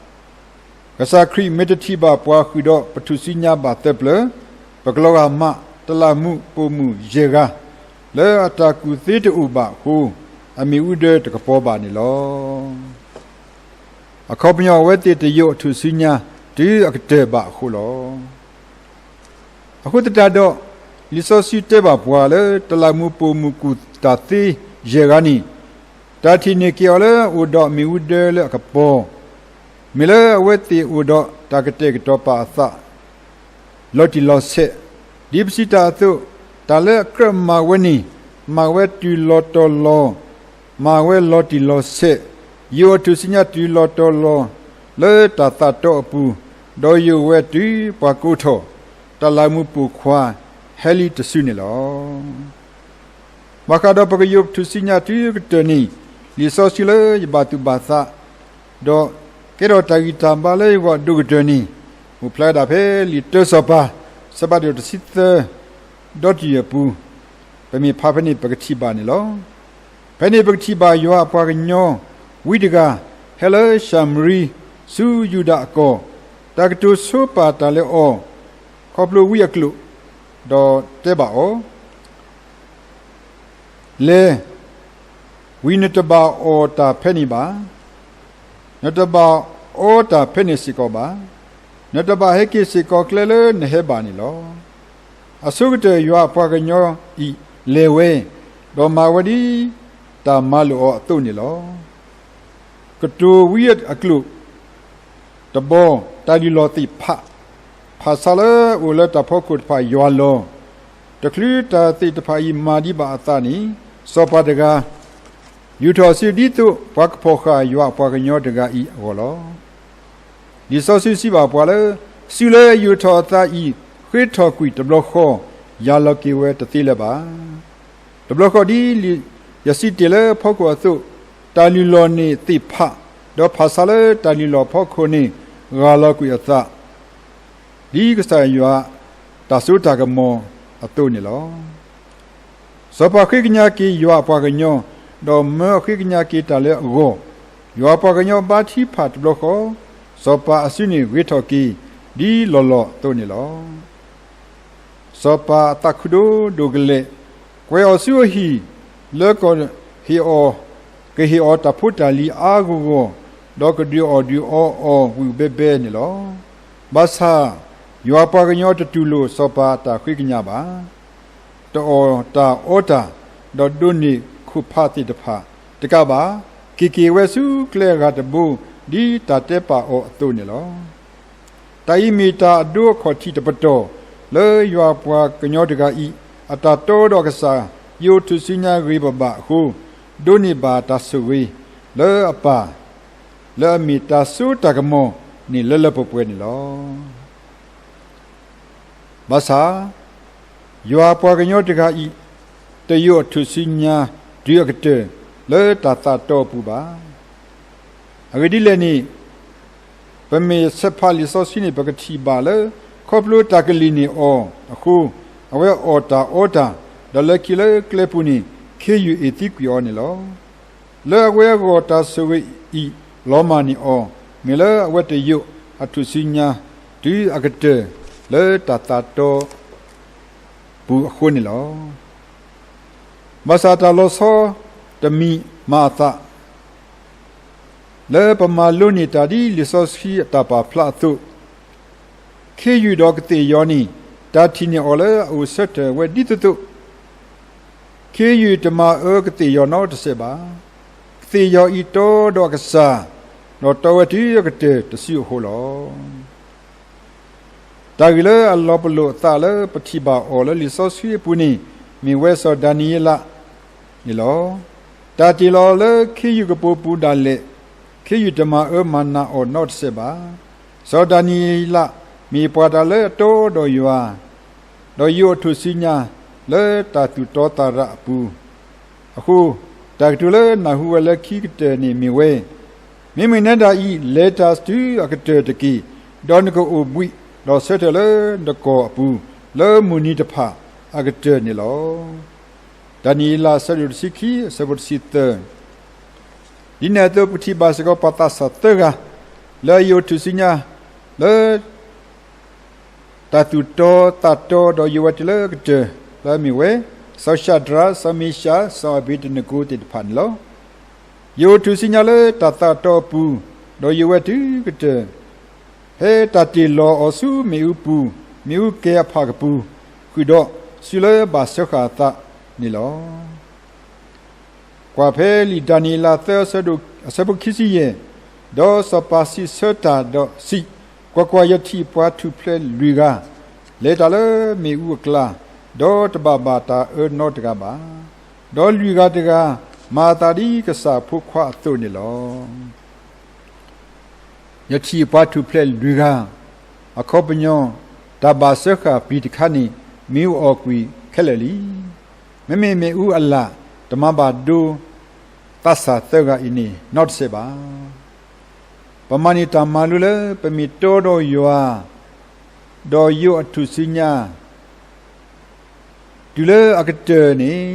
ကစၢ်ခရံာ်မ့ၢ်တထံၣ်ဘၣ်ပှၤဃုာ်ဒီးပထူၣ်စုညါဘၣ်သၢပျၢၤ, ပကလီၤဂာ်မး တလးမူးပိာ်မုၣ်ယဲၢ်ဂၤ လၢအတၢ်ကူၣ်သ့တအိၣ်ဘၣ်အဃိ, အမ့ၣ်အူဒၢတကပီၤဘၣ်န့ၣ်လီၤ. အခီပညီအဝဲသ့ၣ်တယိာ်အထူၣ်စုညါတုၤအကတၢၢ်ဘၣ်အဃိလီၤ. အဃိသတးဒီး, လံာ်စီဆှံတဲဘၣ်ပှၤလၢတလးမူးပိာ်မုၣ်ကူၣ်တၢ်သ့ယဲၢ်ဂၤန့ၣ်, တၢ်ထံၣ်န့ၢ်က့ၤအီၤလၢအအိၣ်ဒီးမ့ၣ်အူဒၢလၢအကပီၤ, မ့ၢ်လၢအဝဲသ့ၣ်အိၣ်ဒီးတၢ်ကတဲာ်ကတီၤပာ်အသး လီၤတံၢ်လီၤဆဲး, ဒ်ပစံးတၢ်အသိး, တၢ်လၢအကြၢးမၤဝဲန့ၣ်, မၤဝဲတုၤလီၤတီၤလီၤ, မၤဝဲလီၤတံၢ်လီၤဆဲး, ယိာ်အထူၣ်စုညါတုၤလီၤတီၤလီၤ လၢတၢ်သးတီအပူၤ, ဒီးယိာ်ဝဲတုၤပှၤကိးထီၣ် တၢ်လးမူးပိာ်ခွါဟဲလံတစုန့ၣ်လီၤ. ဘၣ်ဃးဒီးပကယိာ်ထူၣ်စုညါတုၤကတၢၢ်န့ၣ်, လံာ်စီဆှံလၢယဘၣ်သူၣ်ဘၣ်သး, ဒီးကဲထီၣ်တၢ်ဂံၢ်တၢ်ဘါလၢယဂီၢ်ဒိၣ်ကတၢၢ်န့ၣ်, အိၣ်ဖျါဝဲဒၣ်ဖဲလံာ်တၢစီၤပၤ ဆၢဖးဒိၣ်တဆံသၢ ဒီတယုၢ်အပူၤ, ပမ့ၢ်ဖးဖဲန့ၣ်ပကထံၣ်ဘၣ်န့ၣ်လီၤ. ဖဲန့ၣ်ပကထံၣ်ဘၣ်ယွၤအပှၤကညီ ဝံတဂၤ ဟဲလၢၡၤမရံ ဆူယူဒၤအကီၢ်, တၢ်ကတိၤဆိပာ်တၢ်လၢအီၤ ခီဖျိဝံအကျိာ်, ဒီးတဲဘၣ်အီၤ, လဲၤ, ဝံနတဘၣ်အီၣ်တၢ်ဖဲန့ၣ်ဘၣ်, နတဘၣ်အီတၢ်ဖဲန့ၣ်စ့ၢ်ကီးဘၣ်, နတဘၣ်ဟဲက့ၤစ့ၢ်ကီးကျဲလၢနဟဲဘၣ်န့ၣ်လီၤ. အဆိကတၢၢ်ယွၤအပှၤကညီအံၤလဲၤဝဲ, ဒီးမၤဝဲဒ်တၢ်မၤလိာ်အီၤအသိးန့ၣ်လီၤ. ကတိၤဝံအကျိာ်တဘီ, တၢ်လုၢ်လီၢ်သ့ၣ်ဖး, ဖၣ်ဆါလၢအအိၣ်လၢတၢ်ဖီခိၣ်တဖၣ်ယွၤလီၤ. တချုးတၢ်သ့ၣ်တဖၣ်အံၤမၤဒံးဘၣ်အသးန့ၣ်, စီၤပၤတဂၤ ယူာ်ထီၣ်စုဒ်သိးပှၤကဖီၣ်ဃာ်ယွၤအပှၤကညီတဂၤအံၤအဂီၢ်လီၤ. လံာ်စီဆှံစံးဘၣ်ပှၤလၢ, စုလၢယူာ်ထီၣ်အသးအံၤ ဃ့ထီၣ်ကွံာ်တဘျီဃီ, ယၤလီၤက့ၤဝဲတသ့လၢၤဘၣ်. တဘျီဃီဒ်ယစံးတ့ၢ်လၢဖီခိၣ်အသိး, တၢ်လုၢ်လီၢ်န့ၣ်သ့ၣ်ဖး, ဒီးဖၣ်ဆါလၢတၢ်လုၢ်လီၢ်ဖီခိၣ်န့ၣ် ဂၢ်လီၤကွံာ်အသး ဒ်ကစၢ်ယွၤတၢ်စိတၢ်ကမီၤအသိးန့ၣ်လီၤ. စီၤပၤဃ့ကညးက့ၤယွၤအပှၤကညီ, ဒီးမၢအဃ့ကညးက့ၤတၢ်လၢအဂီၢ်, ယွၤအပှၤကညီဘါထုကဖၣ်တဘျီဃီ, စီၤပၤအစုန့ၣ်ဂ့ၤထီၣ်က့ၤ ဒ်လီၢ်လီၢ်အသိးန့ၣ်လီၤ. စီၤပၤအသးခုဒိၣ်ဒိၣ်ကလဲာ်, ကွဲးအီၤဆူအဟံၣ်, လၢကဟ့ၣ်အီၤ, ကဟ့ၣ်အီၤတၢ်ဖိတၢ်လံၤအါဂီၢ်ဂီၢ်, ဒီးကဒုးအီၣ်ဒုးအီအီၤဝံၣ်ဘဲဘဲန့ၣ်လီၤ. ဘၣ်ဆၣ်, ယွၤအပှၤကညီတတူၢ်လိာ်စီၤပၤအတၢ်ဃ့ကညးဘၣ်. တအီၣ်တၢ်အီတၢ်, ဒီးဒိးန့ၢ်ခိၣ်ဖးသ့ၣ်တဖၣ်တကးဘၣ်, က့ၤက့ၤဝဲဆူကျဲအဂၤတဘိ, ဒ်တၢ်တဲပာ်အီၤအသိးန့ၣ်လီၤ. တၢ်အံၤမ့ၢ်တၢ်အဒိအခီၣ်ထံးတပတီၢ်, လၢယွၤအပှၤကညီတဂၤအံၤ, အတၢ်တီဒီးအကစၢ်, ယိာ်ထူၣ်စုညါဂ့ၤဘၣ်ဘၣ်အဃိ, ဒိးန့ၢ်ဘၣ်တၢ်ဆိၣ်ဂ့ၤလၢအပၢ်, လၢအမ့ၢ်တၢ်စိတၢ်ကမီၤန့ၣ်လၢလၢပှဲၤပှဲၤန့ၣ်လီၤ. ဘၣ်ဆၣ်, ယွၤအပှၤကညီတဂၤအံၤ, တယိာ်အထူၣ်စုညါတုၤအကတၢၢ်လၢတၢ်သးတီအပူၤဘၣ်. အဂ့ၢ်ဒ်လဲၣ်န့ၣ်, ပမ့ၢ်ဆဲးဖးလံာ်စီဆှံန့ၣ် ပကထံၣ်ဘၣ်လၢ ခီဖျိတၢ်ကလံၣ်န့ၢ်အီၤအဃိ, အဝဲအီၣ်တၢ်အီတၢ်, ဒီးလၢခံလၢကျဲပူၤန့ၣ် ခ့ယုၢ်အ့ၣ်သံကွံာ်အီၤန့ၣ်လီၤ. လၢအဝဲအဂီၢ်တၢ်ဆိၣ်ဂ့ၤအံၤလီၤမၢ်န့ၢ်အီၤ, မ့ၢ်လၢအဝဲတယိာ်အထူၣ်စုညါတုၤအကတၢၢ်လၢတၢ်သးတီ ပူၤအဃိန့ၣ်လီၤ. ဘၣ်ဆၣ်တၢ်လီၤဆီတမံၤမၤအသး, လၢပမၤလိန့ၢ်တၢ်ဒ်လံာ်စီဆှံအတၢ်ပာ်ဖျါအသိး, ခ့ယုၢ်ဒီးကသ့ၣ်ယီၤန့ၣ် တၢ်ထံၣ်န့ၢ်အီၤလၢအအိၣ်ဆၢထၢၣ်ဝဲဒ်သိးသိး, ခ့ယုၢ်တမၤအၢကသ့ၣ်ယီၤနီတစဲးဘၣ်. ကသ့ၣ်ယီၤအံၤတီဒီးအကစၢ်, ဒီးတီဝဲတုၤအကတၢၢ်တစုအဃိလီၤ. တၢ်ဂ့ၢ်လၢအလီၤပလိာ်အသးလၢပထံၣ်ဘၣ်အီၤလၢလံာ်စီဆှံအပူၤန့ၣ် မ့ၢ်ဝဲစီၤဒၤနံးယ့လးန့ၣ်လီၤ. တၢ်တ့ၢ်လီၤလၢခ့ယုၢ်ကပိာ်ပူၤဒၣ်လဲာ်, ခ့ယုၢ်တမၤအၢမၤနးအီၤနီတစဲးဘၣ်. စီၤဒၤနံးယ့လးမ့ၢ်ပှၤတၢ်လၢအတီဒီးယွၤ, ဒီးယိာ်အထူၣ်စုညါလၢတၢ်သူၣ်တီသးရးအပူၤအဃိ, တၢ်ကတိၤလၢနၢ်ဟူဝဲလၢခံကတၢၢ်န့ၣ်မ့ၢ်ဝဲ, မ့မ့ၢ်နဲဒၣ်အံၤ လဲၤတၢ်တုၤအကတၢၢ်တက့ၢ်, ဒီးနကအိၣ်ဘှံး, ဒီးဆၢထၢၣ်လၢနကီၢ်အပူၤ, လၢမုၢ်နံၤတဖၣ်အကတၢၢ်န့ၣ်လီၤ. ဒၤနံးယ့လး အဆၢဒိၣ်တဆံခံ အဆၢဖိတဆံသၢ. ဒ်န့ၣ်အသိး ပကထံၣ်ဘၣ်စ့ၢ်ကီးပှၤသးစၢ်သၢဂၤ လၢယအိၣ်ထူၣ်စုညါ လၢ တၢ်သူၣ်တီသးတီဒီးယအိၣ်ဝဲတုၤလၢအကတၢၢ် လၢအမ့ၢ်ဝဲ, စီၤၡၤဒြး, စီၤမ့ၡး, စီၤအဘ့းနကိၤသ့ၣ်တဖၣ်န့ၣ်လီၤ. ယအိၣ်ထူၣ်စုညါလၢတၢ်သးတီအပူၤ, ဒီးယအိၣ်ဝဲတုၤကတၢၢ် ဖဲတၢ်တ့ၢ်လီၤအီၤဆူမ့ၣ်အူပူၤ, မ့ၣ်အူကဲၤအဖၣ်ကပူၤ, ဃုာ်ဒီးစုလၢဘၣ်စၢဃာ်အသးန့ၣ်လီၤ. ကွၢ်ဖဲလံာ်ဒၤနံးယ့လးသၢ အဆၢဒိၣ် အဆၢဖိခံဆံယဲၢ်, ဒီးစီၤပၤစံးဆၢတၢ်ဒီးစံး, ကွၢ်ကွၢ်, ယထံၣ်ပှၤထူၣ်ဖျဲးလွံၢ်ဂၤ လဲၤတၢ်လၢမ့ၣ်အူအကျါ, ဒီးတဘၣ်ဘၣ်တၢ်အၢနီတဂၤဘၣ်. ဒီးလွံၢ်ဂၤတဂၤ မၤအသးဒ်ကစၢ်အဖိခွါအသိးန့ၣ်လီၤ. ယထံၣ်ပှၤထူၣ်ဖျဲးလွံၢ်ဂၤ, အခီပညီ, တၢ်ဘၣ်စၢဃာ်ပျံၤတခါန့ၣ် မ့ၣ်အူအီၣ်ကွံာ်ခဲလၢာ်လံ. မ့မ့ၢ်မ့ၣ်အူအလၣ် တမၤဘၣ်ဒိ သးစၢ်သၢဂၤအံၤန့ၣ် နီတစဲးဘၣ်. ပမၤန့ၢ်တၢ်မၤလိလၢ ပမ့ၢ်တီဒီးယွၤ, ဒီးယအိၣ်အထူၣ်စုညါ တုၤလၢအကတၢၢ်န့ၣ်,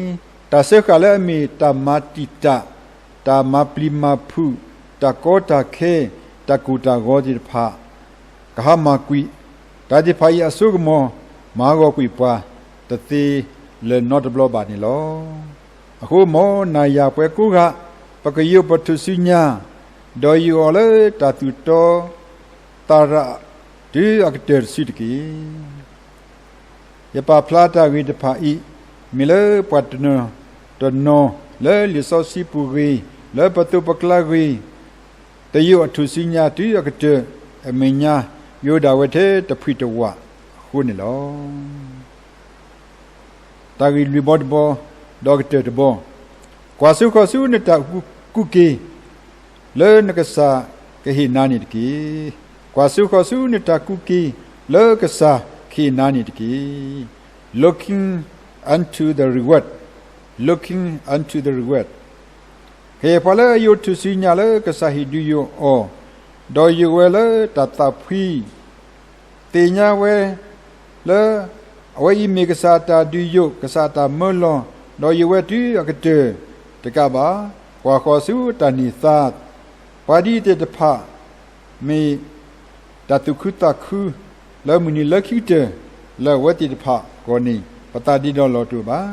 တၢ်စၢဃာ်လၢအမ့ၢ်တၢ်မၤတံာ်တာ်, တၢ်မၤပျံၤမၤဖုး, တၢ်ကီတၢ်ခဲ, တၢ်ကိၢ်တၢ်ဂီၤသ့ၣ်တဖၣ် ကဟါမၢ်ကွံာ်, တၢ်သ့ၣ်တဖၣ်အံၤအစိကမီၤ မၤဂီၤကွံာ်ပှၤတသ့လၢၤနီတဘျီဘၣ်န့ၣ်လီၤ. အဃိမ်နၤယၤပှၤကိးဂၤ, ပကယိးပထူၣ်စုညါ, ဒီးယအိၣ်အီၤလၢတၢ်သူၣ်တီသးရၤ တုၤအကတၢၢ်တစုတက့ၢ်. ယပာ်ဖျါတၢ်ဂ့ၢ်တဖၣ်အံၤ မ့ၢ်လၢပှၤတနီၤတနီၤလၢလံာ်စီဆှံပူၤဂ့ၤ, လၢပသိးပကျါဂ့ၤ, တယိးအထူၣ်စုညါတုၤအကတၢၢ်အမဲာ်ညါ ယိးဒၣ်ဝဲထဲတဖှံၣ်တဝးအဃိန့ၣ်လီၤ. တၢ်ဂ့ၢ်လွံၢ်ဘီတဘီ, ဒီးကတၢၢ်တဘီ, ကွၢ်ဆိဃီၤဆူနတၢ်ကူၣ်က့ၤ လၢနကစၢ်ကဟ့ၣ်နၤန့ၣ်တက့ၢ်. ကွၢ်ဆိဃီၤဆူနတၢ်ကူၣ်က့ၤ လၢကစၢ်ကဟ့ၣ်နၤန့ၣ်တက့ၢ်. Looking unto the reward, looking unto the reward. ကယဲၢ်ပှၤလၢအယိးထူၣ်စုညါလၢကစၢ်ဟ့ၣ်ဒုးယိးအီၤ, ဒီးယိးဝဲလၢတၢ်သးဖှံ, သ့ၣ်ညါဝဲလၢ အဝဲအံၤမ့ၢ်ကစၢ်အတၢ်ဒုးယိး, ကစၢ်အတၢ်မၢလီၤ, ဒီးယိးဝဲတုၤအကတၢၢ်တကးဘၣ်, ကွၢ်ဃီၤဆူတၢ်န့ၢ်သါ, ပှၤဒ်အံၤသ့ၣ်တဖၣ် မ့ၢ်တၢ်သူၣ်ခုသးခု လၢမုၢ်နံၤလၢခံကတၢၢ် လၢအဝဲသ့ၣ်တဖၣ်အဂီၢ်န့ၣ် ပသးဒ့ဒီလီၤတအိၣ်ဘၣ်.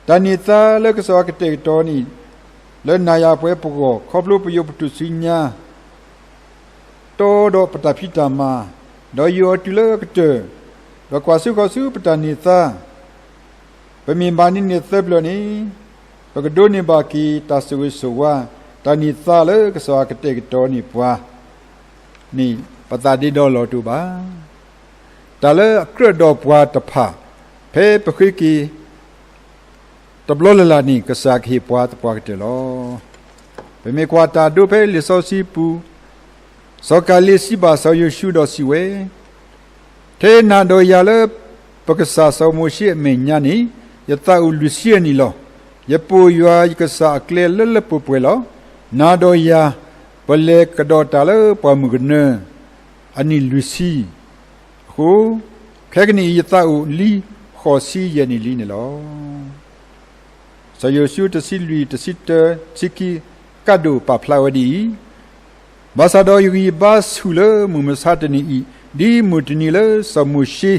တၢ်န့ၢ်သါလၢကစၢ်ယွၤကတဲာ်ကတီၤန့ၣ် လၢနၤယၤပှၤပဂီၢ် ခီဖျိပယိးပထူၣ်စုညါ တီဒီးပတၢ်ဖံးတၢ်မၤ, ဒီးယိးအီၤတုၤလၢအကတၢၢ်, ဒီးကွၢ်ဆိဃီၤဆူပတၢ်န့ၢ်သါ, ပမ့ၢ်မၤန့ၢ်န့ၢ်သၢဖျၢၣ်န့ၣ်, ပကဒိးန့ၢ်ဘၣ်က့ၤတၢ်ဆိၣ်ဂ့ၤဆိၣ်ဝါ, တၢ်န့ၢ်သါလၢကစၢ်ယွၤကတဲာ်ကတီၤန့ၢ်ပှၤန့ၣ် ပသးဒ့ဒီလီၤတအိၣ်ဘၣ်. တၢ်လၢအကြၢးဒီးပှၤတဖၣ် ဖဲပဃ့က့ၤ တဘျီလၢ်လၢ်န့ၣ် ကစၢ်ကဟ့ၣ်ပှၤသပှၢ်ကတၢၢ်လီၤ. ပမ့ၢ်ကွၢ်တၢ်ဒိဖဲလံာ်စီဆှံပူၤ, စီၤကၤလ့းစံးဘၣ်စီၤယိၤၡူဒီးစံးဝဲ, ထဲနၤဒီးယၤလၢပကစၢ်စီၤမိၤၡ့အမဲာ်ညါန့ၣ် ယသးအိၣ်လွံၢ်ဆံအနံၣ်လီၤ. ယပိာ်ယွၤယကစၢ်အကျဲလၢလၢပှဲၤပှဲၤလီၤ. နၤဒီးယၤ ပလဲၤကဒီးတၢ်လၢပှၢ်မုၢ်ကနၢ အနံၣ်လွံၢ်ဆံ အဃိ, ခဲကနံၣ်အံၤယသးအိၣ်လံဃိးဆံယဲၢ်နံၣ်လံန့ၣ်လီၤ. စီၤယိၤၡူတဆံလွံၢ် တဆံတၢ တဆံခံ ကးဒိၣ်ပာ်ဖျါဝဲဒ်အံၤ, ဘၣ်ဆၣ်ဒီးယဂံၢ်ယဘါဆူၣ်လၢမုၢ်မဆါတနံၤအံၤ, ဒ်မုၢ်တနံၤလၢစီၤမိၤၡ့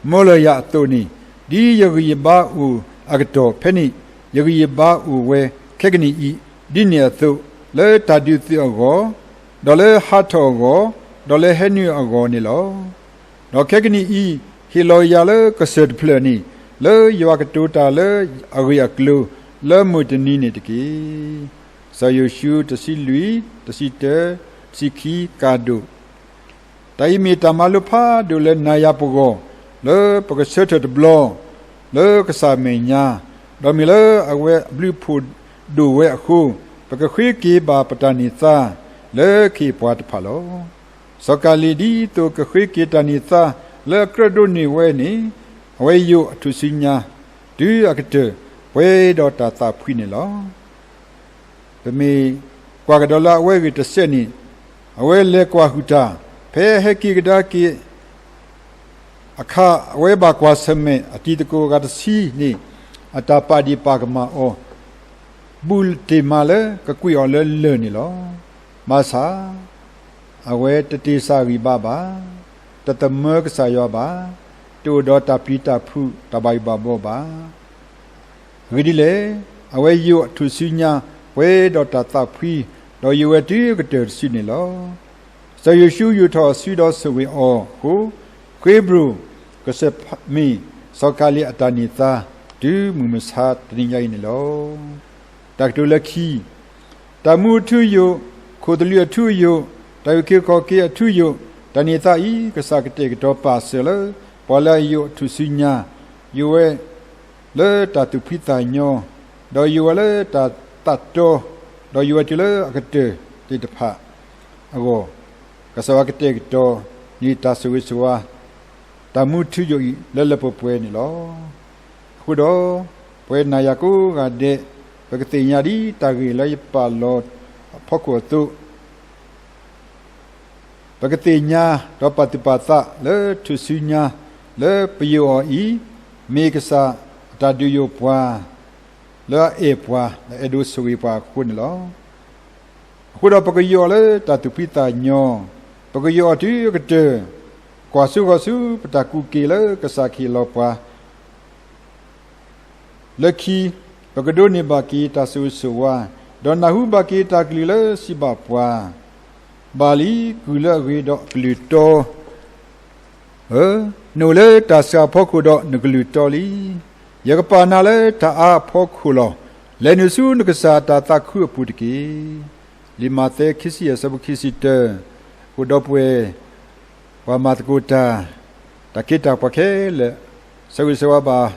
မၢလီၤယၤအသိးန့ၣ်, ဒ်ယဂံၢ်ယဘါအိၣ်အကတီၢ်ဖဲန့ၣ်, ယဂံၢ်ယဘါအိၣ်ဝဲခဲကနံၣ်အံၤ, ဒ်န့ၣ်အသိး, လၢတၢ်ဒုးသုးအဂီၢ်, ဒီးလၢဟးထီၣ်အဂီၢ်, ဒီးလၢဟဲနုာ်အဂီၢ်န့ၣ်လီၤ. ဒီးခဲကနံၣ်အံၤ, ဟ့ၣ်လီၤယၤလၢကစၢၢ်တဖျၢၣ်န့ၣ်, လၢယွၤကတိၤတၢ်လၢအဂ့ၢ်အကျိၤ လၢမုၢ်တနံၤန့ၣ်တက့ၢ်. စီၤယိၤၡူတဆံလွံၢ်, တဆံတၢ, တဆံခံ ကးဒိၣ်. တၢ်အံၤမ့ၢ်တၢ်မၤလိဖးဒိၣ်လၢနၤယၤပဂီၢ်, လၢပကဆၢထၢၣ်တဘျီ လၢကစၢ်အမဲာ်ညါ, ဒီးမ့ၢ်လၢအဝဲအဘျုးအဖှိၣ်ဒိၣ်ဝဲအဃိ, ပကဃ့က့ၤဘၣ်ပတၢ်န့ၢ်သါ လၢကဟ့ၣ်ပှၤတဖၣ်လီၤ. စီၤကၤလ့းဒ်သိးကဃ့က့ၤတၢ်န့ၢ်သါလၢအကြၢးဒိးန့ၢ်ဝဲန့ၣ်, အဝဲယိးအထူၣ်စုညါ တုၤအကတၢၢ် ပှဲၤဒီးတၢ်သးဖှံန့ၣ်လီၤ. ပမ့ၢ်ကွၢ်ကဒီးလၢအဝဲအဂ့ၢ်တစဲးန့ၣ်, အဝဲလဲၤကွၢ်ဟုၣ်တၢ်, ဖဲဟဲက့ၤကဒါက့ၤ အခါ အဝဲဘၣ်ကွၢ်ဆၢၣ်မဲာ်အတံၤသကိးအဂၤတဆံန့ၣ် အတၢ်ပာ်ဒ့ၣ်ပာ်ကမၣ်အီၤ ဘူးတ့ၢ်မးလၢကကွံာ်အီၤလၢလၢၢ်န့ၣ်လီၤ. ဘၣ်ဆၣ် အဝဲတတ့ၢ်စၢ်ဂံၢ်ဘါဘၣ်, တသမၢကစၢ်ယွၤဘၣ်, တအိၣ်ဒီးတၢ်ပျံၤတၢ်ဖုးတၢ်ဘၣ်ယိၣ်ဘၣ်ဘီဘၣ်. အဂ့ၢ်ဒ်လဲၣ်, အဝဲယိးထူၣ်စုညါပှဲၤဒီးတၢ်သးဖှံ, ဒီးယိးဝဲတုၤအကတၢၢ်တစုန့ၣ်လီၤ. စီၤယိၤၡူယူာ်ထီၣ်အစုဒီးဆိၣ်ဂ့ၤအီၤအဃိ, ဃ့ဘြိၣ်ကစၢၢ်မ့ၢ်စီၤကၤလံၤအတၢ်န့ၢ်သါ တုၤမုၢ်မဆါတနံၤညါအံၤန့ၣ်လီၤ. တၢ်ကတိၤလၢခံ, တၢ်မူအထူအယိာ်, ခိၣ်သလုးအထူအယိာ်, တၢ်အုၣ်က့ၤခီၣ်က့ၤအထူအယိာ်, တၢ်န့ၢ်သါအံၤ ကစၢ်ကတဲာ်ကတီၤပာ်စၢၤလၢ ပှၤလၢအယိးအထူၣ်စုညါ, ယိးဝဲ လၢတၢ်သူၣ်ဖှံသးညီ, ဒီးယိးဝဲလၢတၢ်သးတီ, ဒီးယိးဝဲတုၤလၢအကတၢၢ်သ့ၣ်တဖၣ်အဂီၢ်, ကစၢ်ယွၤကတဲာ်ကတီၤန့ၢ်တၢ်ဆိၣ်ဂ့ၤဆိၣ်ဝါ, တၢ်မူထူယိာ်အံၤလၢလၢပှဲၤပှဲၤန့ၣ်လီၤ. အဃိဒီး ပဝဲနၤယၤကိးဂၤဒဲး ပကသ့ၣ်ညါဒ်တၢ်ဂ့ၢ်လၢယပာ်လီၤအဖီခိၣ်အသိး ပကသ့ၣ်ညါဒီးပာ်သူၣ်ပာ်သးလၢထူၣ်စုညါ လၢပယိးအီၤအံၤ မ့ၢ်ကစၢ်အတၢ်ဒုးယိာ်ပှၤ လၢအအဲၣ်ပှၤ လၢအအဲၣ်ဒိးဆိၣ်ဂ့ၤပှၤအဃိန့ၣ်လီၤ. အဃိဒီးပကယိးအီၤလၢတၢ်သူၣ်ဖှံသးညီ, ပကယိးအီၤတုၤအကတၢၢ်, ကွၢ်စိဃီၤဆူပတၢ်ကူးက့ၤလၢကစၢ်ကဟ့ၣ်လီၤပှၤ လၢခံ, ပကဒိးန့ၢ်ဘၣ်က့ၤတၢ်ဆိၣ်ဂ့ၤဆိၣ်ဝါ, ဒီးနၢ်ဟူဘၣ်က့ၤတၢ်ကလုၢ်လၢစံးဘၣ်ပှၤ, ဘၣ်လံ, ကုၢ်လၢအဂ့ၤဒီးအကလုၢ်တီဧၢ, နအိၣ်လၢတၢ်စှၤအဖီခိၣ်ဒီးနကလုၢ်တီလံ. ယကပာ်နၤလၢတၢ်အါအဖီခိၣ်လီၤ. လဲၤနုာ်ဆူနကစၢ်တၢ်သးခုအပူၤတက့ၢ်. လံာ်မးသဲခံဆံယဲၢ် အဆၢဖိခံဆံတၢ, အိၣ်ဒီးပှဲၤ ပှၤမၤသကိးတၢ်, တၢ်ခ့တၢ်ပှၤခဲလၢာ်, ဆၢဂ့ၤဆၢဝါဘၣ်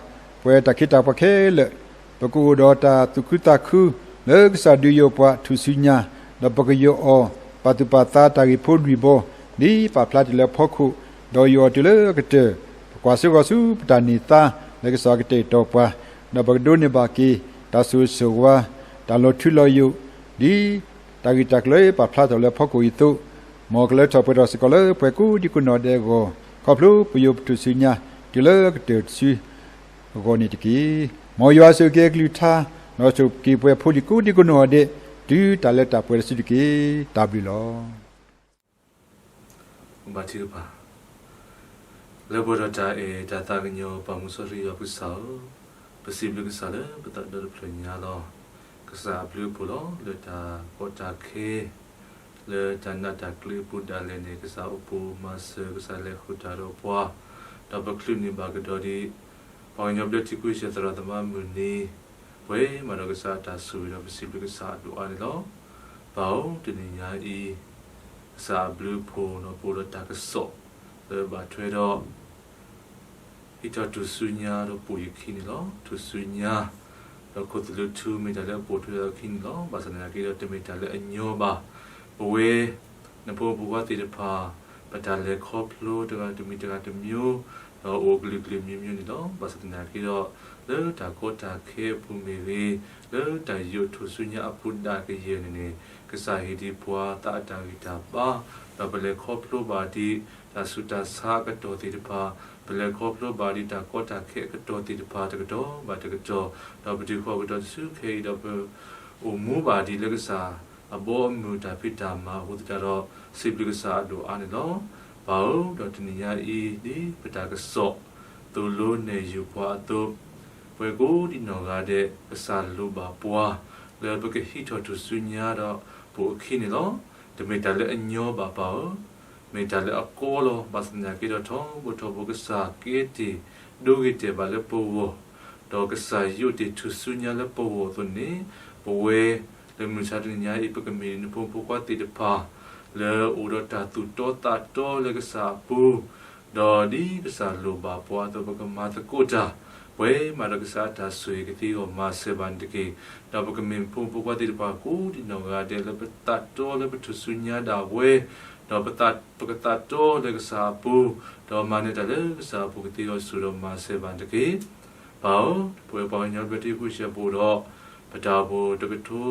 ပှဲၤတၢ်ခ့တၢ်ပှၤခဲလၢာ်, ပကအိၣ်ဒီးတၢ်သူၣ်ခုသးခု လၢကစၢ်ဒုးယိာ်ပှၤထူၣ်စုညါ, ဒီးပကယိးအီၤ ပာ်သူၣ်ပာ်သးတၢ်ဂ့ၢ်ဖိလွံၢ်ဘီ, ဒ်ပာ်ဖျါတ့ၢ်လၢအဖီခိၣ်, ဒီးယိးအီၤတုၤလၢအကတၢၢ်, ပကွၢ်စိဃီၤဆူပတၢ်န့ၢ်သါ လၢကစၢ်ကတဲာ်ကတီၤပှၤ, ဒီးပကဒိးန့ၢ်ဘၣ်က့ၤ တၢ်ဆိၣ်ဂ့ၤဆိၣ်ဝါ, တၢ်လီၤထူလီၤယိာ်, ဒ် တၢ်ဂ့ၢ်တၢ်ကျိၤပာ်ဖျါထီၣ်လၢအဖီခိၣ်အံၤအသိး, မ်ကလၢထီၣ်ပှဲၤထီၣ်စ့ၢ်ကီးလၢပှၤကိးဒံကိးနီၢ်ဒဲးအဂီၢ်, ခီဖျိပယိးပထူၣ်စုညါ တုၤလၢကတၢၢ်တစုအဂီၢ်န့ၣ်တက့ၢ်. မ်ယွၤဆိၣ်ဂ့ၤက့ၤအကလုၢ်ကထါ, ဒီးဆိၣ်ဂ့ၤက့ၤပှၤဖိဒံကိးဒံကိးနီၢ်ဒဲး, တုၤတၢ်လၢတၢ်ပှဲၤတစုတက့ၢ်. တၢ်ဘျုးလီၤ. ဘါထုကဖၣ်, လၢပှဲၤဒီးတၢ်အဲၣ်တၢ်သးကညီၤ ပၢ်မူစီဆှံယွၤပကစၢ်ဧၢ, ပစံးဘျုးကစၢ်လၢပသးဒီတဖျၢၣ်ညါလီၤ. ကစၢ်အဘျုးအဖှိၣ်လီၤ. လၢတၢ်ကီတၢ်ခဲ, လၢတၢ်နးတၢ်ကျံးအပူၤဒၣ်လဲာ်န့ၣ် ကစၢ်အိၣ်ပိာ်မၤစၢၤ, ကစၢ်လဲၤဃုာ်တၢ်ဒီးပှၤ, ဒီးပချုးန့ၢ်ဘၣ်ကဒီးဒံး ပှၤကညီဘျၢထံခဝ့ၡၢၣ်သရၣ်သမါမုၢ်နံၤ, ပှဲၤမးဒီးကစၢ်အတၢ်ဆိၣ်ဂ့ၤဒီး ပစံးဘျုးကစၢ်အဒိၣ်အါန့ၣ်လီၤ. ပၢ်ဧၢ, တနံၤညါအံၤ ကစၢ်အဘျုးအဖှိၣ်ဒီး ပအိၣ်ဒီးတၢ်ကစီၣ် လၢဘၣ်ထွဲဒီး ဟံးထီၣ်ထူၣ်စုညါဒီးပိာ်ယခံန့ၣ်လီၤ. ထူၣ်စုညါ ဒီးခိၣ်သလုးထူ မ့ၢ်တၢ်လၢအပိာ်ထွဲထီၣ်အခံန့ၣ်လီၤ. ဘၣ်ဆၣ်သနာ်က့ဒီး တမ့ၢ်တၢ်လၢအညီဘၣ်. ပဝဲ နဖိမုၣ်ဖိခွါသ့ၣ်တဖၣ် ပတၢ်လဲၤခီဖျိတဂၤတမံၤတဂၤတမံၤ, ဒီးအိၣ်ကလုာ်ကလုာ်မံၤမံၤန့ၣ်လီၤ. ဘၣ်ဆၣ်သနာ်က့ဒီး လၢတၢ်ကီတၢ်ခဲအပူၤမ့ၢ်ဂ့ၤ, လၢတၢ်ယိးထူၣ်စုညါအပူၤဒၣ်ကယဲၢ်န့ၣ်န့ၣ် ကစၢ်ဟ့ၣ်ဒံးပှၤသးအတၢ်ဂံၢ်တၢ်ဘါ, ဒီးပလဲၤခီဖျိဘၣ်ဒံး တၢ်ဆူးတၢ်ဆါအကတီၢ်သ့ၣ်တဖၣ်, ပလဲၤခီဖျိဘၣ်ဒံးတၢ်ကီတၢ်ခဲအကတီၢ်သ့ၣ်တဖၣ်တကတီၢ်ဘၣ်တကတီၢ်, ဒီးပတုၤဃီၤကဒီးတစုခဲအံၤဒီး ပအိၣ်မူဘၣ်ဒံးလၢကစၢ်အဘီအမုၢ်တၢ်ဖံးတၢ်မၤအဃိသတးဒီး စံးဘျုးကစၢ်အဒိၣ်အါန့ၣ်လီၤ. ပၢ်ဧၢ, ဒီးတနံၤညါအံၤ ဒ်ပတၢ်ကစီၣ်သိၣ်လိနဲၣ်ယုာ်ပှၤအသိး, ပဝဲကိးဒံနီၢ်ဂၤဒဲး ကစၢ်လိၣ်ဘၣ်ပှၤ လၢပကဟံးထီၣ်ထူၣ်စုညါဒီး ပိာ်အခံန့ၣ်လီၤ. တမ့ၢ်တၢ်လၢအညီဘၣ်ပၢ်ဧၢ, မ့ၢ်တၢ်လၢအကီလီၤ. ဘၣ်ဆၣ်သနာ်က့ဒီး ထီဘိထီဘိကစၢ်ကဲတ့ၢ် ဒိဂ့ၤတဲာ်ဘၣ်လၢပဂီၢ်, ဒီးကစၢ်ယိးတ့ၢ်ထူၣ်စုညါလၢပဂီၢ်အသိးန့ၣ်, ပဝဲလၢမုၢ်ဆါတနံၤညါအံၤ ပကမ့ၢ်နဖိမုၣ်ဖိခွါသ့ၣ်တဖၣ် လၢအိၣ်ဒီးတၢ်သူၣ်တီသးတီလၢကစၢ်အပူၤ, ဒီးဒ်ကစၢ်လိၣ်ဘၣ်ပှၤအသိး ပကမၤသကိးတၢ်, ပှဲၤမးဒီးကစၢ်အတၢ်ဆိၣ်ဂ့ၤကသ့အဂီၢ် မၤစၢၤဘၣ်န့ၣ်တက့ၢ်. ဒီးပကမ့ၢ်ဖိမုၣ်ဖိခွါသ့ၣ်တဖၣ် ကိးဒံနီၢ်ဂၤဒဲး လၢပသးတီလၢပထူၣ်စုညါဒၣ်ဝဲ, ဒီးပကသးတီလၢကစၢ်အပူၤ, ဒီးမၤနၢၤတၢ်လၢကစၢ်အပူၤကသ့အဂီၢ် ဆိၣ်ဒီးမၤစၢၤဘၣ်န့ၣ်တက့ၢ်. ပၢ်ဧၢ, ပဝဲပှၤကညီဘျၢထံခဝ့ၡၢၣ်ပအိၣ်ဒီး ပတၢ်အိၣ်ဖှိၣ်တကထိ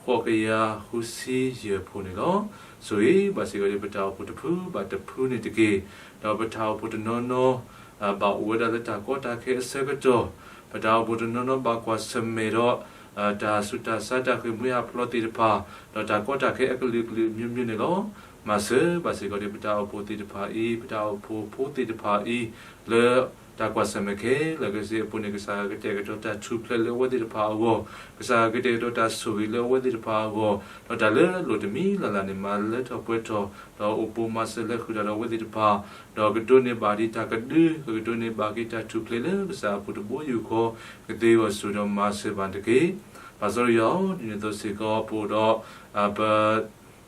ဃိးကယၤဃုဆံယဲၢ်ဖိန့ၣ်လီၤ. ဆိၣ်ဂ့ၤဘၣ်စ့ၢ်ကီးဒီးပတၢ်အိၣ်ဖှိၣ်တဖုဘၣ်တဖုန့ၣ်တက့ၢ်. ဒီးပတၢ်အိၣ်ဖှိၣ်တနီၤနီၤ ဘၣ်အိၣ်ဝဲဒၣ်လၢတၢ်ကီတၢ်ခဲအဆၢကတီၢ်, ပတၢ်အိၣ်ဖှိၣ်တနီၤနီၤဘၣ်ကွၢ်ဆၢၣ်မဲာ်ဒီး တၢ်ဆူးတၢ်ဆါတၢ်ဃ့ၢ်မှံဟးဖျိးသ့ၣ်တဖၣ်, ဒီးတၢ်ကီတၢ်ခဲအကလုာ်ကလုာ်အမျိုးမျိုးန့ၣ်လီၤ. မၤစၢၤဘၣ်စ့ၢ်ကီးဒီးပတၢ်အိၣ်ဖှိၣ်သ့ၣ်တဖၣ်အံၤ, ပတၢ်အိၣ်ဖှိၣ်ဖိသ့ၣ်တဖၣ်အံၤ လၢတၢ်ကွၢ်ဆၢၣ်မဲာ်ခဲလၢာ်ခဲဆ့အပူၤန့ၣ် ကစၢ်ကတဲာ်ကတီၤတၢ်ထူၣ်ဖျဲးလၢအဝဲသ့ၣ်တဖၣ်အဂီၢ်, ကစၢ်ကတဲာ်ကတီၤတၢ်ဆိၣ်ဂ့ၤလၢအဝဲသ့ၣ်တဖၣ်အဂီၢ်, ဒီးတၢ်လၢအလိၣ်တမံၤလၢ်လၢ်န့ၣ် မၤလၢထီၣ်ပှဲၤထီၣ်, ဒီးအိၣ်ဘူးမၤစၢၤလဲၤဃုာ်တၢ်ဒီးအဝဲသ့ၣ်တဖၣ်, ဒီးကဒိးန့ၢ်ဘၣ်ဒံးတၢ်ကဒု, ကဒိးန့ၢ်ဘၣ်က့ၤတၢ်ထူၣ်ဖျဲးလၢကစၢ်အပူၤတဘိယူၢ်ဃီ, ကသ့အဂီၢ်ဆိၣ်ဒီးမၤစၢၤဘၣ်တက့ၢ်. ပၢ်စီၤယွၤဧၢ, ဒ်န့ၣ်အသိးစ့ၢ်ကီး ပအိၣ်ဒီး ပ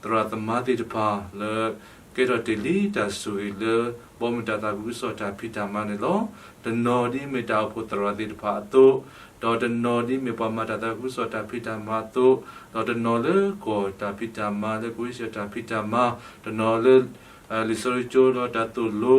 သရၣ်သမါသ့ၣ်တဖၣ်လၢ ကဲထီၣ်တ့ၢ်လံတၢ်ဆိၣ်ဂ့ၤလၢ ဘီမုၢ်တၢ်သးခုကစီၣ်တၢ်ဖံးတၢ်မၤန့ၣ်လီၤ. တနီၤဒ်မ့ၢ်တၢ်အိၣ်ဖှိၣ်သရၣ်သ့ၣ်တဖၣ်အသိး, ဒီးတနီၤဒ်မ့ၢ်ပှၤမၤတၢ်သးခုကစီၣ်တၢ်ဖံးတၢ်မၤအသိး, ဒီးတနီၤလၢကီၢ်တၢ်ဖံးတၢ်မၤ လၢကဝ့ၢ်စၢၣ်တၢ်ဖံးတၢ်မၤ, တနီၤလၢ လံာ်စီဆှံကၠိဒီးတၢ်သိၣ်လိ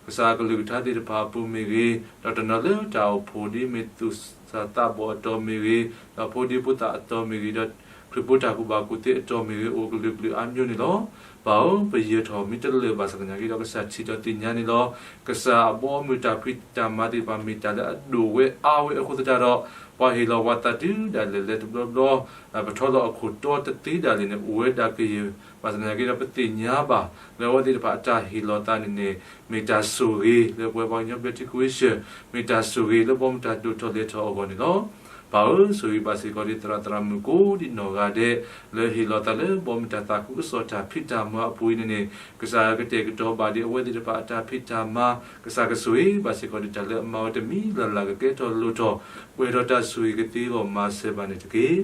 ကစၢ်အကလုၢ်ကထါသ့ၣ်တဖၣ်အပူၤမ့ၢ်ဂ့ၤ, ဒီးတနီၤလၢတၢ်အိၣ်ဖှိၣ်ဒ်မ့ၢ်သူၣ်စၢ်သးဘီၣ်အတီၢ်မ့ၢ်ဂ့ၤ, ဒီးဖိဒံဖိသၣ်အတီၢ်မ့ၢ်ဂ့ၤ, ဒီးခရံာ်ဖိတၢ်ကူၣ်ဘၣ်ကူၣ်သ့အတီၢ်မ့ၢ်ဂ့ၤ အိၣ်ကလုာ်ကလုာ်အါမံၤန့ၣ်လီၤ. ပၢ်ဧၢ, ပယၢၤထီၣ်မ့ၢ်တလၢာ်ဘၣ်ဆၣ်သနာ်က့ဒီး ကစၢ်ထံၣ်ဒီးသ့ၣ်ညါန့ၣ်လီၤ. ကစၢ်အဘီအမုၢ်တၢ်ဖံးတၢ်မၤသ့ၣ်တဖၣ်မ့ၢ်တၢ်လၢအဒိၣ်ဝဲအါဝဲအဃိသတးဒီး ပှၤဟ့ၣ်လီၤပှၤသးတုၤဒၣ်လဲာ်လၢတဘျီဘျီ ပထီလီၤအခိၣ်တီတသ့ဒၣ်လဲာ်န့ၣ် အိၣ်ဝဲဒၣ်ကယဲၢ်, ဘၣ်ဆၣ်သနာ်က့ဒီး ပသ့ၣ်ညါဘၣ် လၢအဝဲသ့ၣ်တဖၣ်အတၢ်ဟ့ၣ်လီၤသးန့ၣ်န့ၣ် မ့ၢ်တၢ်ဆိၣ်ဂ့ၤလၢပဝဲပှၤကညီဘျၢထံခဝ့ၡၢၣ်, မ့ၢ်တၢ်ဆိၣ်ဂ့ၤလၢဘီမုၢ်တၢ်ဒိၣ်ထီၣ်လဲၤထီၣ်အဂီၢ်န့ၣ်လီၤ. ပၢ်ဧၢ, ဆိၣ်ဂ့ၤဘၣ်စ့ၢ်ကီးဒီးသရၣ်သရၣ်မုၣ်ကိးဒံနီၢ်ဂၤဒဲး လၢဟ့ၣ်လီၤသးလၢဘီမုၢ်တၢ်သးခုကစီၣ်တၢ်ဖံးတၢ်မၤအပူၤအံၤန့ၣ်န့ၣ် ကစၢ်ကတဲာ်ကတီၤဘၣ်ဒံးအဝဲသ့ၣ်တဖၣ်အတၢ်ဖံးတၢ်မၤ, ကစၢ်ကဆိၣ်ဂ့ၤဘၣ်စ့ၢ်ကီးဒီးတၢ်လၢအမၤဝဲတမံၤလၢ်လၢ် ကကဲထီၣ်လိၣ်ထီၣ် ပှဲၤထီၣ်တၢ်ဆိၣ်ဂ့ၤကသ့အဂီၢ် မၤစၢၤဘၣ်န့ၣ်တက့ၢ်.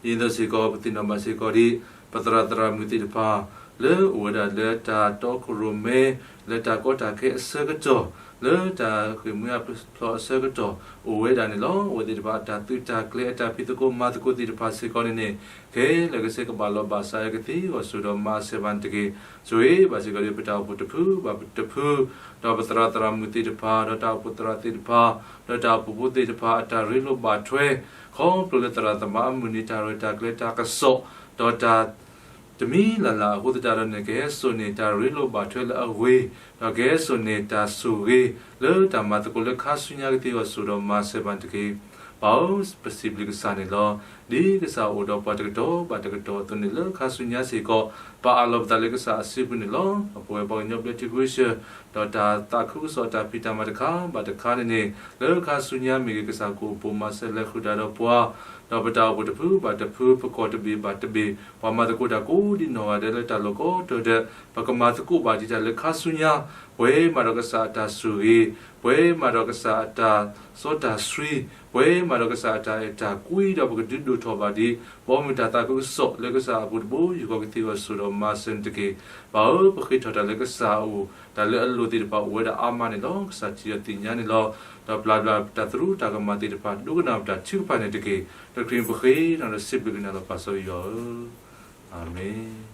ဒ်သိးစ့ၢ်ကီး ပသ့ၣ်နီၣ်ဘၣ်စ့ၢ်ကီးဒံး ပသရၣ်သရၣ်မုၣ်သ့ၣ်တဖၣ် လၢအိၣ်ဝဲဒၣ်လၢတၢ်တီခိၣ်ရိၣ်မဲ လၢတၢ်ကီတၢ်ခဲအဆၢကတီၢ်, လၢတၢ်ဃ့ၢ်မှံဟးဖျိးအဆၢကတီၢ် အိၣ်ဝဲဒၣ်န့ၣ်လီၤ. အဝဲသ့ၣ်တဖၣ်အတၢ်သုးတၢ်ကျဲၤအတၢ်ဖံးသကိးမၤသကိးသ့ၣ်တဖၣ်စ့ၢ်ကီးန့ၣ်န့ၣ် ခဲလၢာ်ကဆ့ကဘၣ်လီၤဘၣ်စး ကသ့အဂီၢ်ဆိၣ်ဒီးမၤစၢၤဘၣ်န့ၣ်တက့ၢ်. ဆိၣ်ဂ့ၤဘၣ်စ့ၢ်ကီးဒံး ပတၢ်အိၣ်ဖှိၣ်တဖုဘၣ်တဖု, ဒီးပသရၣ်သရၣ်မုၣ်သ့ၣ်တဖၣ် ဒီးတၢ်အိၣ်ဖှိၣ်သရၣ်သ့ၣ်တဖၣ်, ဒီးတၢ်အိၣ်ဖှိၣ်ဖိသ့ၣ်တဖၣ် အတၢ်ရ့လိာ်ဘၣ်ထွဲ ခီဖျိလၢသရၣ်သမါအမုၢ်နံၤ တၢ်ရဲၣ်တၢ်ကျဲၤတၢ်ကစီၣ်, ဒီးတၢ် တမံၤလၢ်လၢ်အဃိသတးဒီးန့ၣ် ကဟဲစိာ်န့ၢ်တၢ်ရ့လိာ်ဘၣ်ထွဲလၢအဂ့ၤ, ဒီးကဟဲစိာ်န့ၢ်တၢ်ဆိၣ်ဂ့ၤ လၢတၢ်မၤသကိးလၢခါဆူညါ ကသ့အဂီၢ်ဆိၣ်ဒီးမၤစၢၤဘၣ်န့ၣ်တက့ၢ်. ပၢ်ဧၢ, ပစံးဘျုးကစၢ်န့ၣ်လီၤ. ဒ်ကစၢ်အိၣ်ဒီးပှၤတကတီၢ်ဘၣ်တကတီၢ်အသိးန့ၣ် လၢခါဆူညါစ့ၢ်ကီး ပအးလီၤပသးလၢကစၢ်အစုပူၤန့ၣ်လီၤ. ပဝဲပှၤကညီဘျၢထံခဝ့ၡၢၣ် ဒီးတၢ်သးခုကစီၣ်တၢ်ဖံးတၢ်မၤတခါဘၣ်တခါန့ၣ်န့ၣ် လၢခါဆူညါမ့ၢ်ဂ့ၤ ကစၢ်ကအိၣ်ဘူးမၤစၢၤလဲၤဃုာ်တၢ်ဒီးပှၤ, ဒီးပတၢ်အိၣ်ဖှိၣ်တဖုဘၣ်တဖု ပကီၢ်တဘ့ၣ်ဘၣ်တဘ့ၣ် ပှၤမၤသကိးတၢ်ကိးဒံနီၢ်ဂၤဒဲးလၢတၢ်လီၢ်ကိးတီၤဒဲး ပကမၤသကိးဘၣ်ဒံးတၢ်လၢခါဆူညါ, ပှဲၤမးဒီးကစၢ်အတၢ်ဆိၣ်ဂ့ၤ, ပှဲၤမးဒီးကစၢ်အတၢ်စီတၢ်ဆှံ, ပှဲၤမးဒီးကစၢ်အတၢ်အဲၣ်တၢ်ကွံ ဒီးပကဒုးဒိၣ်ထီၣ်ဘၣ်ဒံး ဘီမုၢ်တၢ်သးခုကစီၣ်လၢကစၢ်အပူၤတဘိယူၢ်ဃီ ကသ့အဂီၢ်ဆိၣ်ဒီးမၤစၢၤန့ၣ်တက့ၢ်. ပၢ်ဧၢ, ပဃ့ထီၣ်တၢ်လၢကစၢ်အအိၣ် တၢ်လၢအလိၣ်သ့ၣ်တဖၣ်အိၣ်ဝဲဒၣ်အါမးန့ၣ်လီၤ. ကစၢ်ထံၣ်ဒီးသ့ၣ်ညါန့ၣ်လီၤ. ဒီးပျၢ်ဘျၢ်ပတၢ်သရူးတၢ်ကမၣ်သ့ၣ်တဖၣ် ဒိကနၣ်ပတၢ်ထုကဖၣ်န့ၣ်တက့ၢ်. လၢခရံာ်ပဃ့နၤဒီးစံးဘျုးက့ၤနၤလီၤ ပၢ်စီၤယွၤဧၢ, အၤမ့ၣ်.